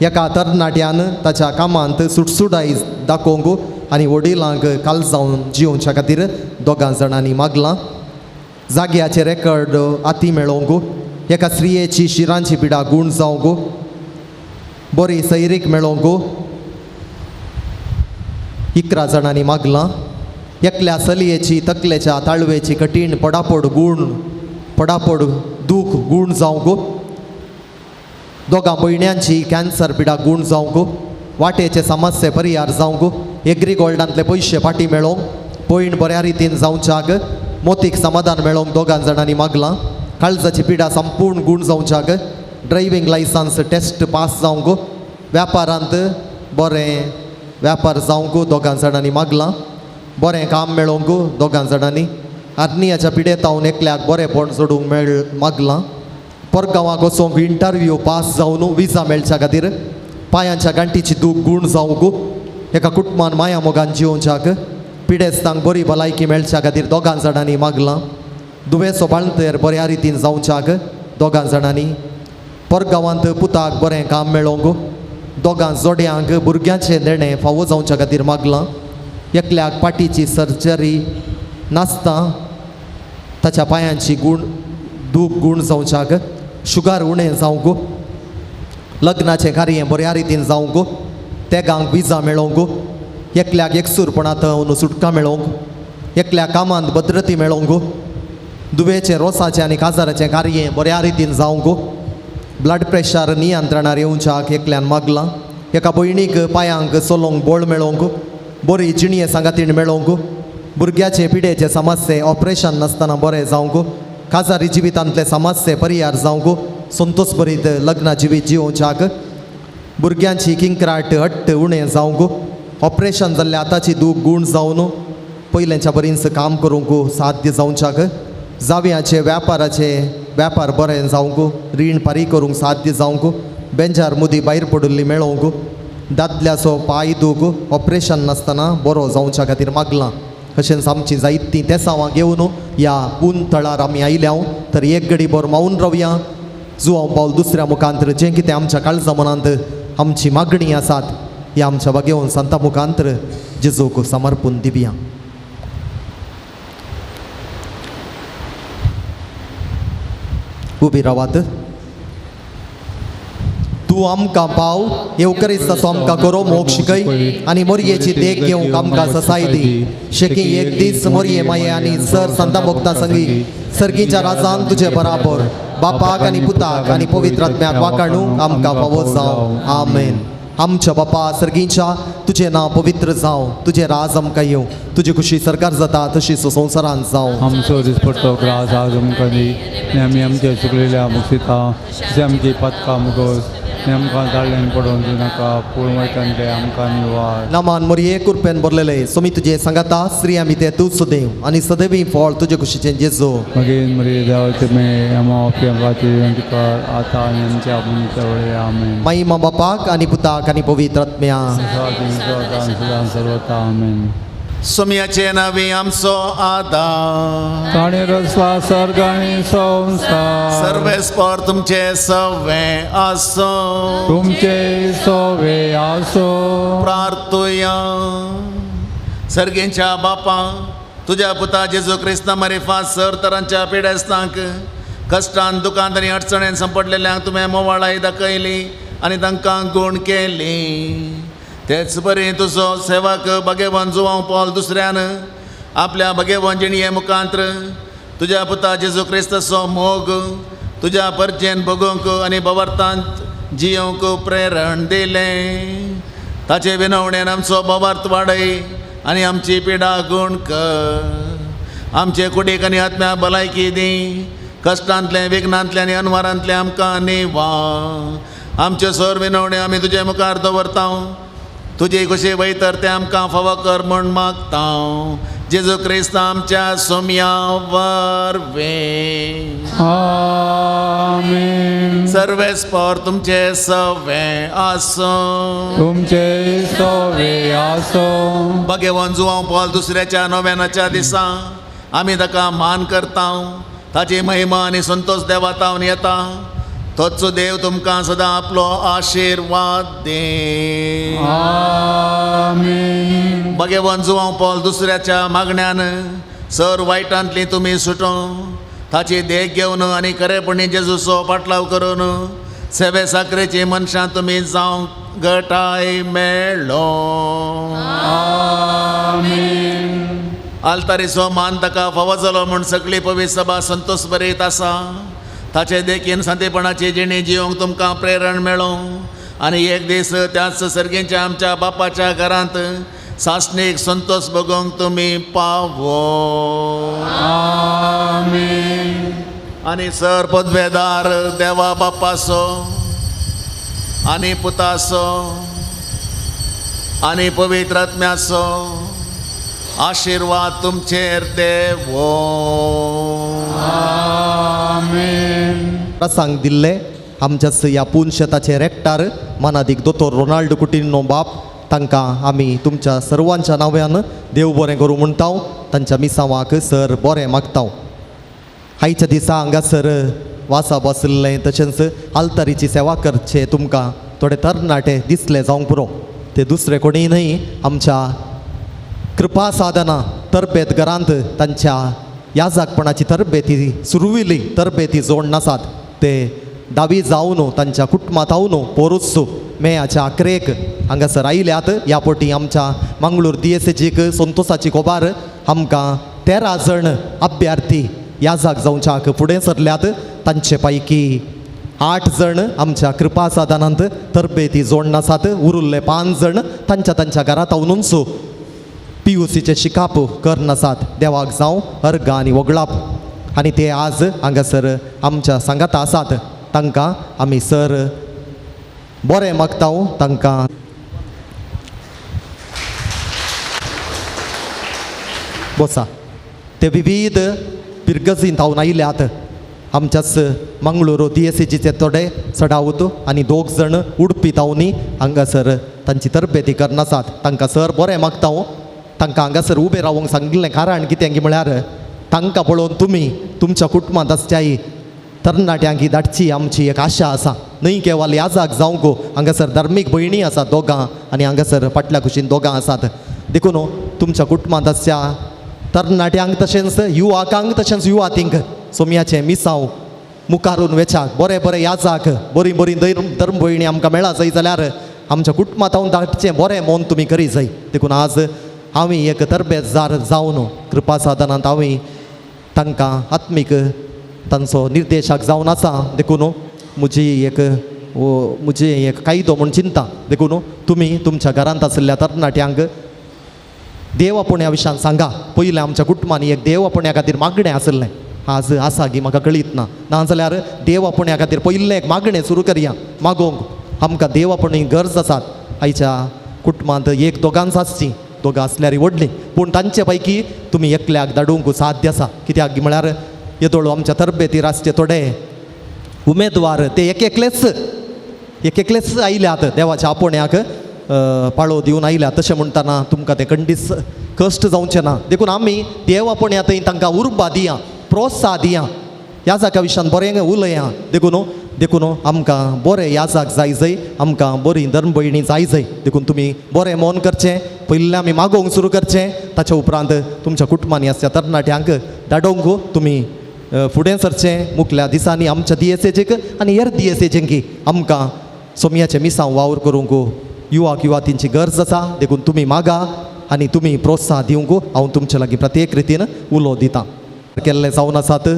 एका तरणाट्यान ताच्या कामांत सुटसुटाय दाखोवंक आनी वडिलांक काल जावन जियोवच्या खातीर दोगां जाणांनी मागलां. जाग्याचे रेकॉर्ड आती मेळोवंक, एका स्त्रियेची शिरांची पिडा गूण जावंक, बरी सैरीक मेळोवंक 11 जाणांनी मागलां. एकल्या चलयेची तकलेच्या ताळवेची कठीण पडापड गूण पडापड दूख गूण जावंक, दोगां भयण्यांची कॅन्सर पिडा गूण जावंक, वाटेचे समस्ये परिहार जावंक, एग्री गोल्डांतले पयशे फाटीं मेळोवंक, पयण बऱ्या रितीन जावच्याक, मोतीक समाधान मेळोवंक दोगां जाणांनी मागलां. काळजाची पिडा संपूर्ण गूण जावच्याक, ड्रायव्हींग लायसन्स टेस्ट पास जावंक, व्यापारांत बरें व्यापार जावंक दोगां जाणांनी मागलां. बरें काम मेळोवंक दोगां जाणांनी, आर्नियाच्या पिडेतावन एकल्याक बरेंपण जोडूंक मेळ मागलां. परगांवाक वचोंक इंटरव्यू पास जावन विजा मेळच्या खातीर, पांयांच्या गांठीची दूख गूण जावंक, एका कुटुंबान माया मोगान जिवोवच्याक, पिडेस्तांक बरी भलायकी मेळच्या खातीर दोगां जाणांनी मागलां. दुयेंसो बाळंतेर बऱ्या रितीन जावच्याक दोगां जाणांनी, परगांवांत पुताक बरें काम मेळोवंक, दोगां जोड्यांक भुरग्यांचें देणें फावो जावच्या खातीर मागलां. एकल्याक पाटीची सर्जरी नासता ताच्या पांयांची गूण दूख गूण जावच्याक, शुगर उणें जावंक, लग्नाचें कार्य बऱ्या रितीन जावंक, तेगांक विजा मेळोवंक, एकल्याक एकसूरपणांत सुटका मेळोवंक, एकल्या कामांत भद्रती मेळोवंक, दुयेचें रोसाचें आनी काजाराचें कार्य बऱ्या रितीन जावंक, ब्लड प्रेशर नियंत्रणार येवच्याक एकल्यान मागलां. एका भयणीक पांयांक चलोवंक बळ मेळोवंक, बरी जिणये सांगातीण मेळोवंक, भुरग्याचे पिडेचे समस्ये ऑपरेशन नासतना बरें जावंक, काजारी जिवितांतले समस्ये परिहार जावंक, संतोष भरीत लग्न जिवीत जिवोवच्याक, भुरग्यांची किंक्राट हट्ट उणें जावंक, ऑपरेशन जाल्ल्या आतांची दूख गूण जावन पयल्यांच्या बरींच काम करूंक साध्य जावच्याक, जाव्याचे व्यापाराचे व्यापार बरें जावंक, रीण फारीक करूंक साध्य जावंक, बेंजार मुदी भायर पडिल्ली मेळोवंक, दादल्याचो पांय दूख ऑपरेशन नासतना बरो जावच्या खातीर मागलां. तशेंच आमची जायतीं तेसांवां घेवन ह्या पून थळार आमी आयल्या तर एक घडी भर मावून रावया. जुवांव पावल दुसऱ्या मुखांतर जें कितें आमच्या काळजा मनांत आमची मागणी आसात ह्या आमच्या बागेवन संता मुखांतर जेजूक समर्पून दिवया. उबी रावात. तूं आमकां पाव येवकरिस्ताचो आमकां करो मोग शिकय आनी मोरयेची देख घेवंक आमकां ससाय दी. शेकी एक दीस मोरये माये आनी सर संता भोगता संगी सर्गीच्या राजान तुजे बराबर बापाक आनी पुताक आनी पवित्र आत्म्याक वाकाणू आमकां फावो जावं. आमेन. आमच्या बापा सर्गीच्या तुजें नांव पवित्र जावं, तुजें राज आमकां येवं, तुजी खुशी सरकार जाता तशीच संवसारांत जावं. आमचो दिसपट्टो ग्रास आज आमकां दी आनी आमी आमच्या चुकलेल्या मुक्सिता तशें आमची पातकां मुगोस आनी आमकां दाळ्यान पडोवन दिनाका पूण वायटांतले आमकां निवार. नामान मोरये कुरपेन भरलेले सोमी तुजे सांगाता स्त्री आमी ते तूं सदैव आनी सदैवी फळ तुजे खुशीचें जेजू. मागीर मरे देवाचे मे आमा खातीर विनंती कर आतां आनी आमच्या मरणाच्या वेळे. आमेन. महिमा बापाक आनी पुताक आनी पवित्र आत्म्या. सदां सर्वता. आमेन. सोम्याचे नावे आमचो आदार, ताणें रचला सर्ग आनी संवसार, सर्वेस्पर तुमचे सवे आसूं. तुमचे सोवे आसो. प्रार्थुया. सर्गेंच्या बापा तुज्या पुता जेजू क्रिस्ता मारिफात सर तरांच्या पिडेस्तांक कश्टान दुकान आनी अडचणेन संपडलेल्यांक तुवें मोवाळाय दाखयली आनी तांकां गूण केली. तेच बरी तुजो सेवक भगेवन जुवांव पॉल दुसऱ्यान आपल्या भगेवन जिणये मुखांत्र तुज्या पुता जेजू क्रिस्ताचो मोग तुज्या परजेन भोगोवंक आनी भवार्थांत जियोवंक प्रेरण दिलें. ताचे विनवणेन आमचो भवार्थ वाडय आनी आमची पिडा गूण कर. आमचे कुडीक आनी आत्म्या भलायकी दी. कश्टांतलें विघ्नांतलें आनी अनवारांतलें आमकां निवा. आमच्यो सर विनवण्यो आमी तुजे मुखार दवरता. तुजी खुशी वयतर तें आमकां फावो कर म्हूण मागता. जेजू क्रिस्त आमच्या सोम्या वरवीं. आमेन. सर्वेस्पर तुमचे सवे आसूं. तुमचे सोवे आसो. भगवान जुवांव पॉल दुसऱ्याच्या नव्यानाच्या दिसा आमी ताका मान करता. ताची महिमा आनी संतोष देवातावन येता. तोच देव तुमकां सदां आपलो आशिर्वाद दी. आमेन. भगवान जुवांव पॉल दुसऱ्याच्या मागण्यान सर वायटांतली तुमी सुटों. ताची देख घेवन आनी खरेपणी जेजूचो पाटलाव करून सेवे साकरेची मनशां तुमी जावंक गटाय मेळ्ळो. आमेन. आल्तारीचो मान ताका फावो जालो म्हूण सगळी पवित्र सभा संतोष बरीत आसा. ताचे देखीन सांतेपणाची जिणी जिवंक तुमकां प्रेरण मेळूं आनी एक दीस त्याच सर्गींच्या आमच्या बापाच्या घरांत सासणीक संतोष भोगोवंक तुमी पावो. आनी सर पदवेदार देवा बापाचो आनी पुताचो आनी पवित्र आत्म्याचो आशिर्वाद तुमचेर देवो. प्रसंग दिल्ले आमच्याच ह्या पुनशेताचे रेक्टार मानादीक दोतोर रोनाल्ड कुटिन्हो बाप तांकां आमी तुमच्या सर्वांच्या नांव्यान देव बरें करूं म्हणटा. तांच्या मिसांवाक सर बरें मागता. आयच्या दिसा हांगासर वासा बसलें तशेंच आल्तारीची सेवा करचे तुमकां थोडे तरणाटे दिसले जावंक पुरो. ते दुसरे कोणीय न्हय आमच्या कृपा साधना तरबेत घरांत तांच्या याजाकपणाची तरबेती सुरविली तरबेती जोड नासात. ते दावी जावन तांच्या कुटुंबांत हांव पोरूच मेयाच्या आकरेक हांगासर आयल्यात. ह्या पोटी आमच्या मंगळूर दियेसेजीक संतोषाची खबर आमकां 13 जण अभ्यार्थी याजाक जावच्याक फुडें सरल्यात. तांचे पैकी 8 जण आमच्या कृपा साधनांत तरबेती जोड नासात. उरुल्ले 5 जण तांच्या तांच्या घरांत हांवनूच PUCचे शिकाप करनासात. देवाक जावं अर्गां आनी वगळाप. आनी ते आज हांगासर आमच्या सांगाता आसात. तांकां आमी सर बरें मागता. तांकां बोसा ते विविध पिरगजींत हांव आयल्यात. आमच्याच मंगळूर DSCGचे थोडे चडावत आनी 2 जण उडपी तावनी हांगासर तांची तरबेती करनासात. तांकां सर बरें मागता. तांकां हांगासर उबें रावंक सांगिल्लें कारण कितें की म्हळ्यार तांकां पळोवन तुमी तुमच्या कुटुंबांत आसच्याय तरणाट्यांक ही धाडची आमची एक आशा आसा. न्हय केवल याजाक जावंक हांगासर धार्मीक भयणी आसात 2 आनी हांगासर फाटल्या कुशीन 2 आसात. देखून तुमच्या कुटुंबांत आसच्या तरणाट्यांक तशेंच युवाकांक तशेंच युवातींक सोमयाचें मिसांव मुखारून वेचाक बरें बरें याजाक बरीं बरीं धर्म भयणी आमकां मेळा जाय जाल्यार आमच्या कुटुंबांत हांव धाडचें बरें मन तुमी करी जाय. देखून आज हांवें एक तरबेजार जावन कृपा साधनांत हांवें तांकां आत्मीक तांचो निर्देशक जावन आसा. देखून म्हजी एक कायदो म्हूण चिंता. देखून तुमी तुमच्या घरांत आशिल्ल्या तरणाट्यांक देव आपोवण्या विशयान सांगा. पयलें आमच्या कुटुंबांनी एक देव आपोवण्या खातीर मागणें आशिल्लें. आज आसा की म्हाका कळीत ना. नाजाल्यार देव आपोवण्या खातीर पयलें एक मागणें सुरू करया. मागोवंक आमकां देव आपोवणी गरज आसात. आयच्या कुटुंबांत 1 2 आसची 2 आसल्यार व्हडलीं पूण तांचे पैकी तुमी एकल्याक धाडूंक साध्य आसा. कित्याक म्हळ्यार येदोळ आमच्या तरबेतीर आसचे थोडे उमेदवार ते एक एकलेच आयल्यात देवाच्या आपोवण्याक पाळो दिवन आयल्यात. तशें म्हणटना तुमकां तें खंडीस कश्ट जावचें ना. देखून आमी देव आपोवण्या थंय तांकां उर्बा दिया प्रोत्साह दिया ह्या जाका विशयान बरें उलया. देखून आमकां बरें याजाक जाय जाय आमकां बरी धर्म भयणी जाय जाय. देखून तुमी बरें मन करचें. पयलें आमी मागोवंक सुरू करचें. ताच्या उपरांत तुमच्या कुटुंबांनी आसच्या तरणाट्यांक धाडोवंक तुमी फुडें सरचें. मुखल्या दिसांनी आमच्या DSAजीक आनी हेर DSAजींकी आमकां सोमयाचें मिसांव वावर करूंक युवाक युवातींची गरज आसा. देखून तुमी मागा आनी तुमी प्रोत्साह दिवंक हांव तुमचे लागीं प्रत्येक रितीन उलो दितां. केल्ले जावन आसात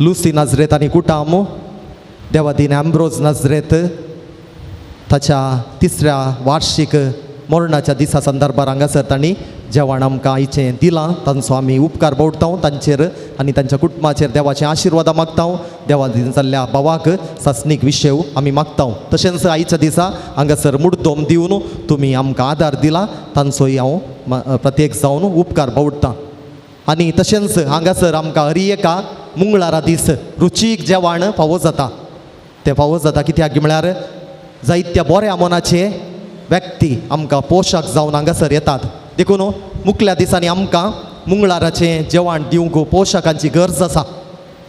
लुसी नाजरेत आनी कुटाम देवादीन एम्ब्रोज नाजरेत ताच्या 3ऱ्या वार्षीक मरणाच्या दिसा संदर्भार हांगासर तांणी जेवण आमकां आयचें दिलां. तांचो आमी उपकार बावडटा तांचेर आनी तांच्या कुटुंबाचेर देवाचे आशिर्वादां मागता. देवा जाल्ल्या भावाक सासणीक विशेव आमी मागता. तशेंच आयच्या दिसा हांगासर मुड्डोम दिवन तुमी आमकां आदार दिला तांचोय हांव प्रत्येक जावन उपकार बावडटा. आनी तशेंच हांगासर आमकां हर एका मंगळारा दीस रुचीक जेवण फावो जाता. तें फावो जाता कित्याक म्हळ्यार जायत्या बऱ्या मनाचे व्यक्ती आमकां पोशक जावन हांगासर येतात. देखून मुखल्या दिसांनी आमकां मंगळाराचें जेवण दिवंक पोशकांची गरज आसा.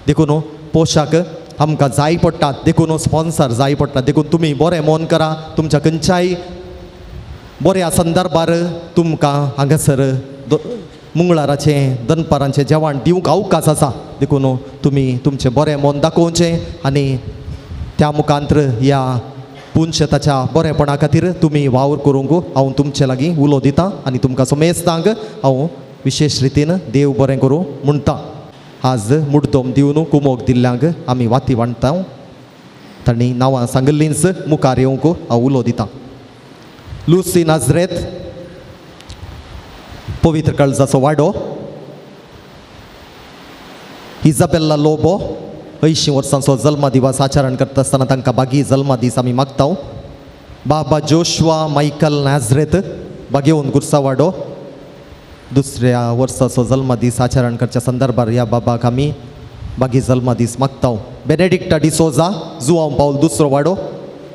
देखून पोशक आमकां जाय पडटात. देखून स्पॉन्सर जाय पडटात. देखून तुमी बरें मन करा. तुमच्या खंयच्याय बऱ्या संदर्भार तुमकां हांगासर मंगळाराचें दनपारांचें जेवण दिवंक अवकाश आसा. देखून तुमी तुमचें बरें मन दाखोवचें आनी त्या मुखांत्र ह्या पुनशेताच्या बरेपणा खातीर तुमी वावर करूंक हांव तुमचे लागीं उलो दितां आनी तुमकां समेस्तांक हांव विशेश रितीन देव बरें करूं म्हणटा. आज मुड्डोम दिवन कुमोक दिल्ल्यांक आमी वाती वांट्टा. तांणी नांवां सांगिल्लींच मुखार येवंक हांव उलो दिता. लुसी नाजरेत, पवित्र काळजाचो वाडो. इजाबेल्ला लोबो, 80 वर्सांचो जल्मदिवस आचरण करता आसतना तांकां बागी जल्मदीस आमी मागता. बाबा जोशुआ मायकल नाजरेत, बागेवन गुरसावाडो, दुसऱ्या वर्साचो जल्मदीस आचरण करच्या संदर्भार ह्या बाबाक आमी बागी जल्मदीस मागता. बेनेडिक्टा डिसोजा, जुआंव पावल दुसरो वाडो.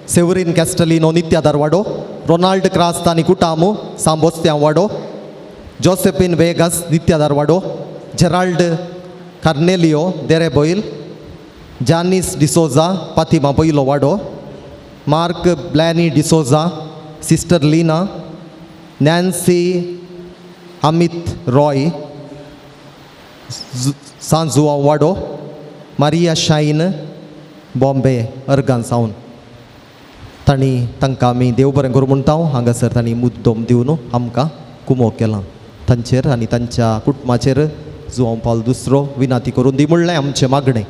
सेवरीन कॅस्टलिनो, नित्यादार वाडो. रोनाल्ड क्रास्तानी कुटामू, सांबोस्त्यां वाडो. जोसेफिन वेगस, नित्यादार वाडो. जेराल्ड कार्नेलियो, देरेबोईल. जानीस डिसोजा, पातिमा पयलो वाडो. मार्क ब्लॅनी डिसोजा, सिस्टर लीना, नॅन्सी अमित रॉय, सांजुआंव वाडो. मारिया शाईन, बॉम्बे अर्गान सावन. तांणी तांकां आमी देव बरें करूं म्हणटा. हांगासर तांणी मुद्दोम दिवन आमकां कुमोक केलां. तांचेर आनी तांच्या कुटुंबाचेर जुआंव पावल दुसरो विनाती करून दी म्हणलें आमचें मागणें.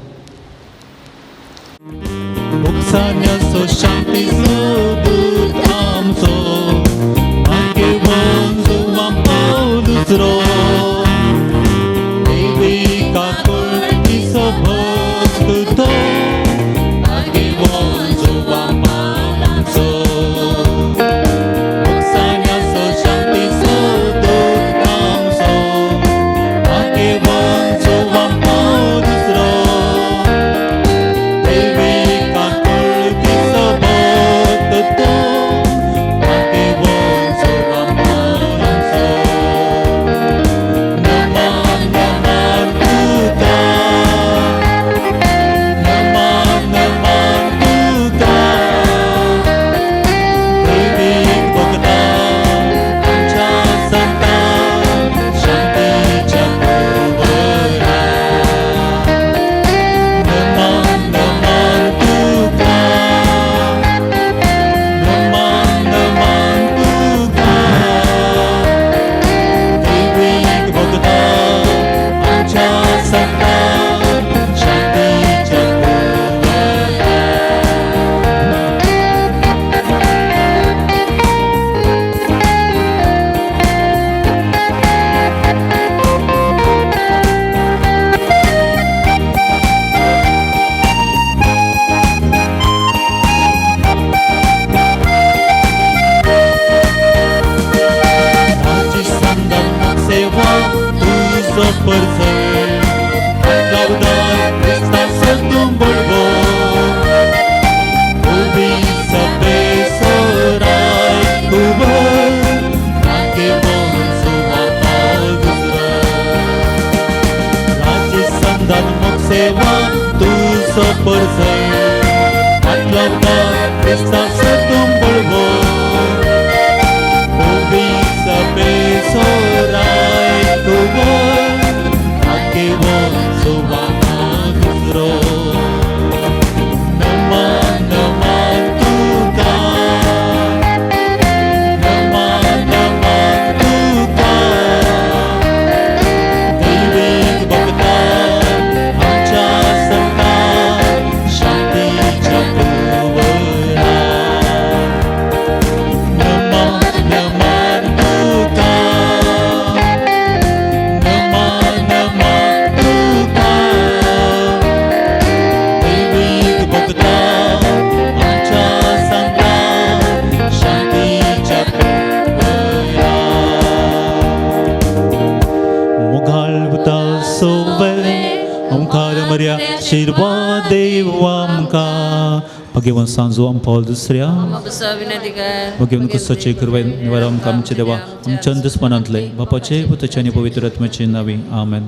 भगवान सांजो पावल दुसऱ्या भगवान कुसाचे कृपे निवारा आमकां आमचे देवा आमच्या दुस्मनांतले बापाचे पुताचे आनी पवित्र आत्म्याचे नांवी आमेन.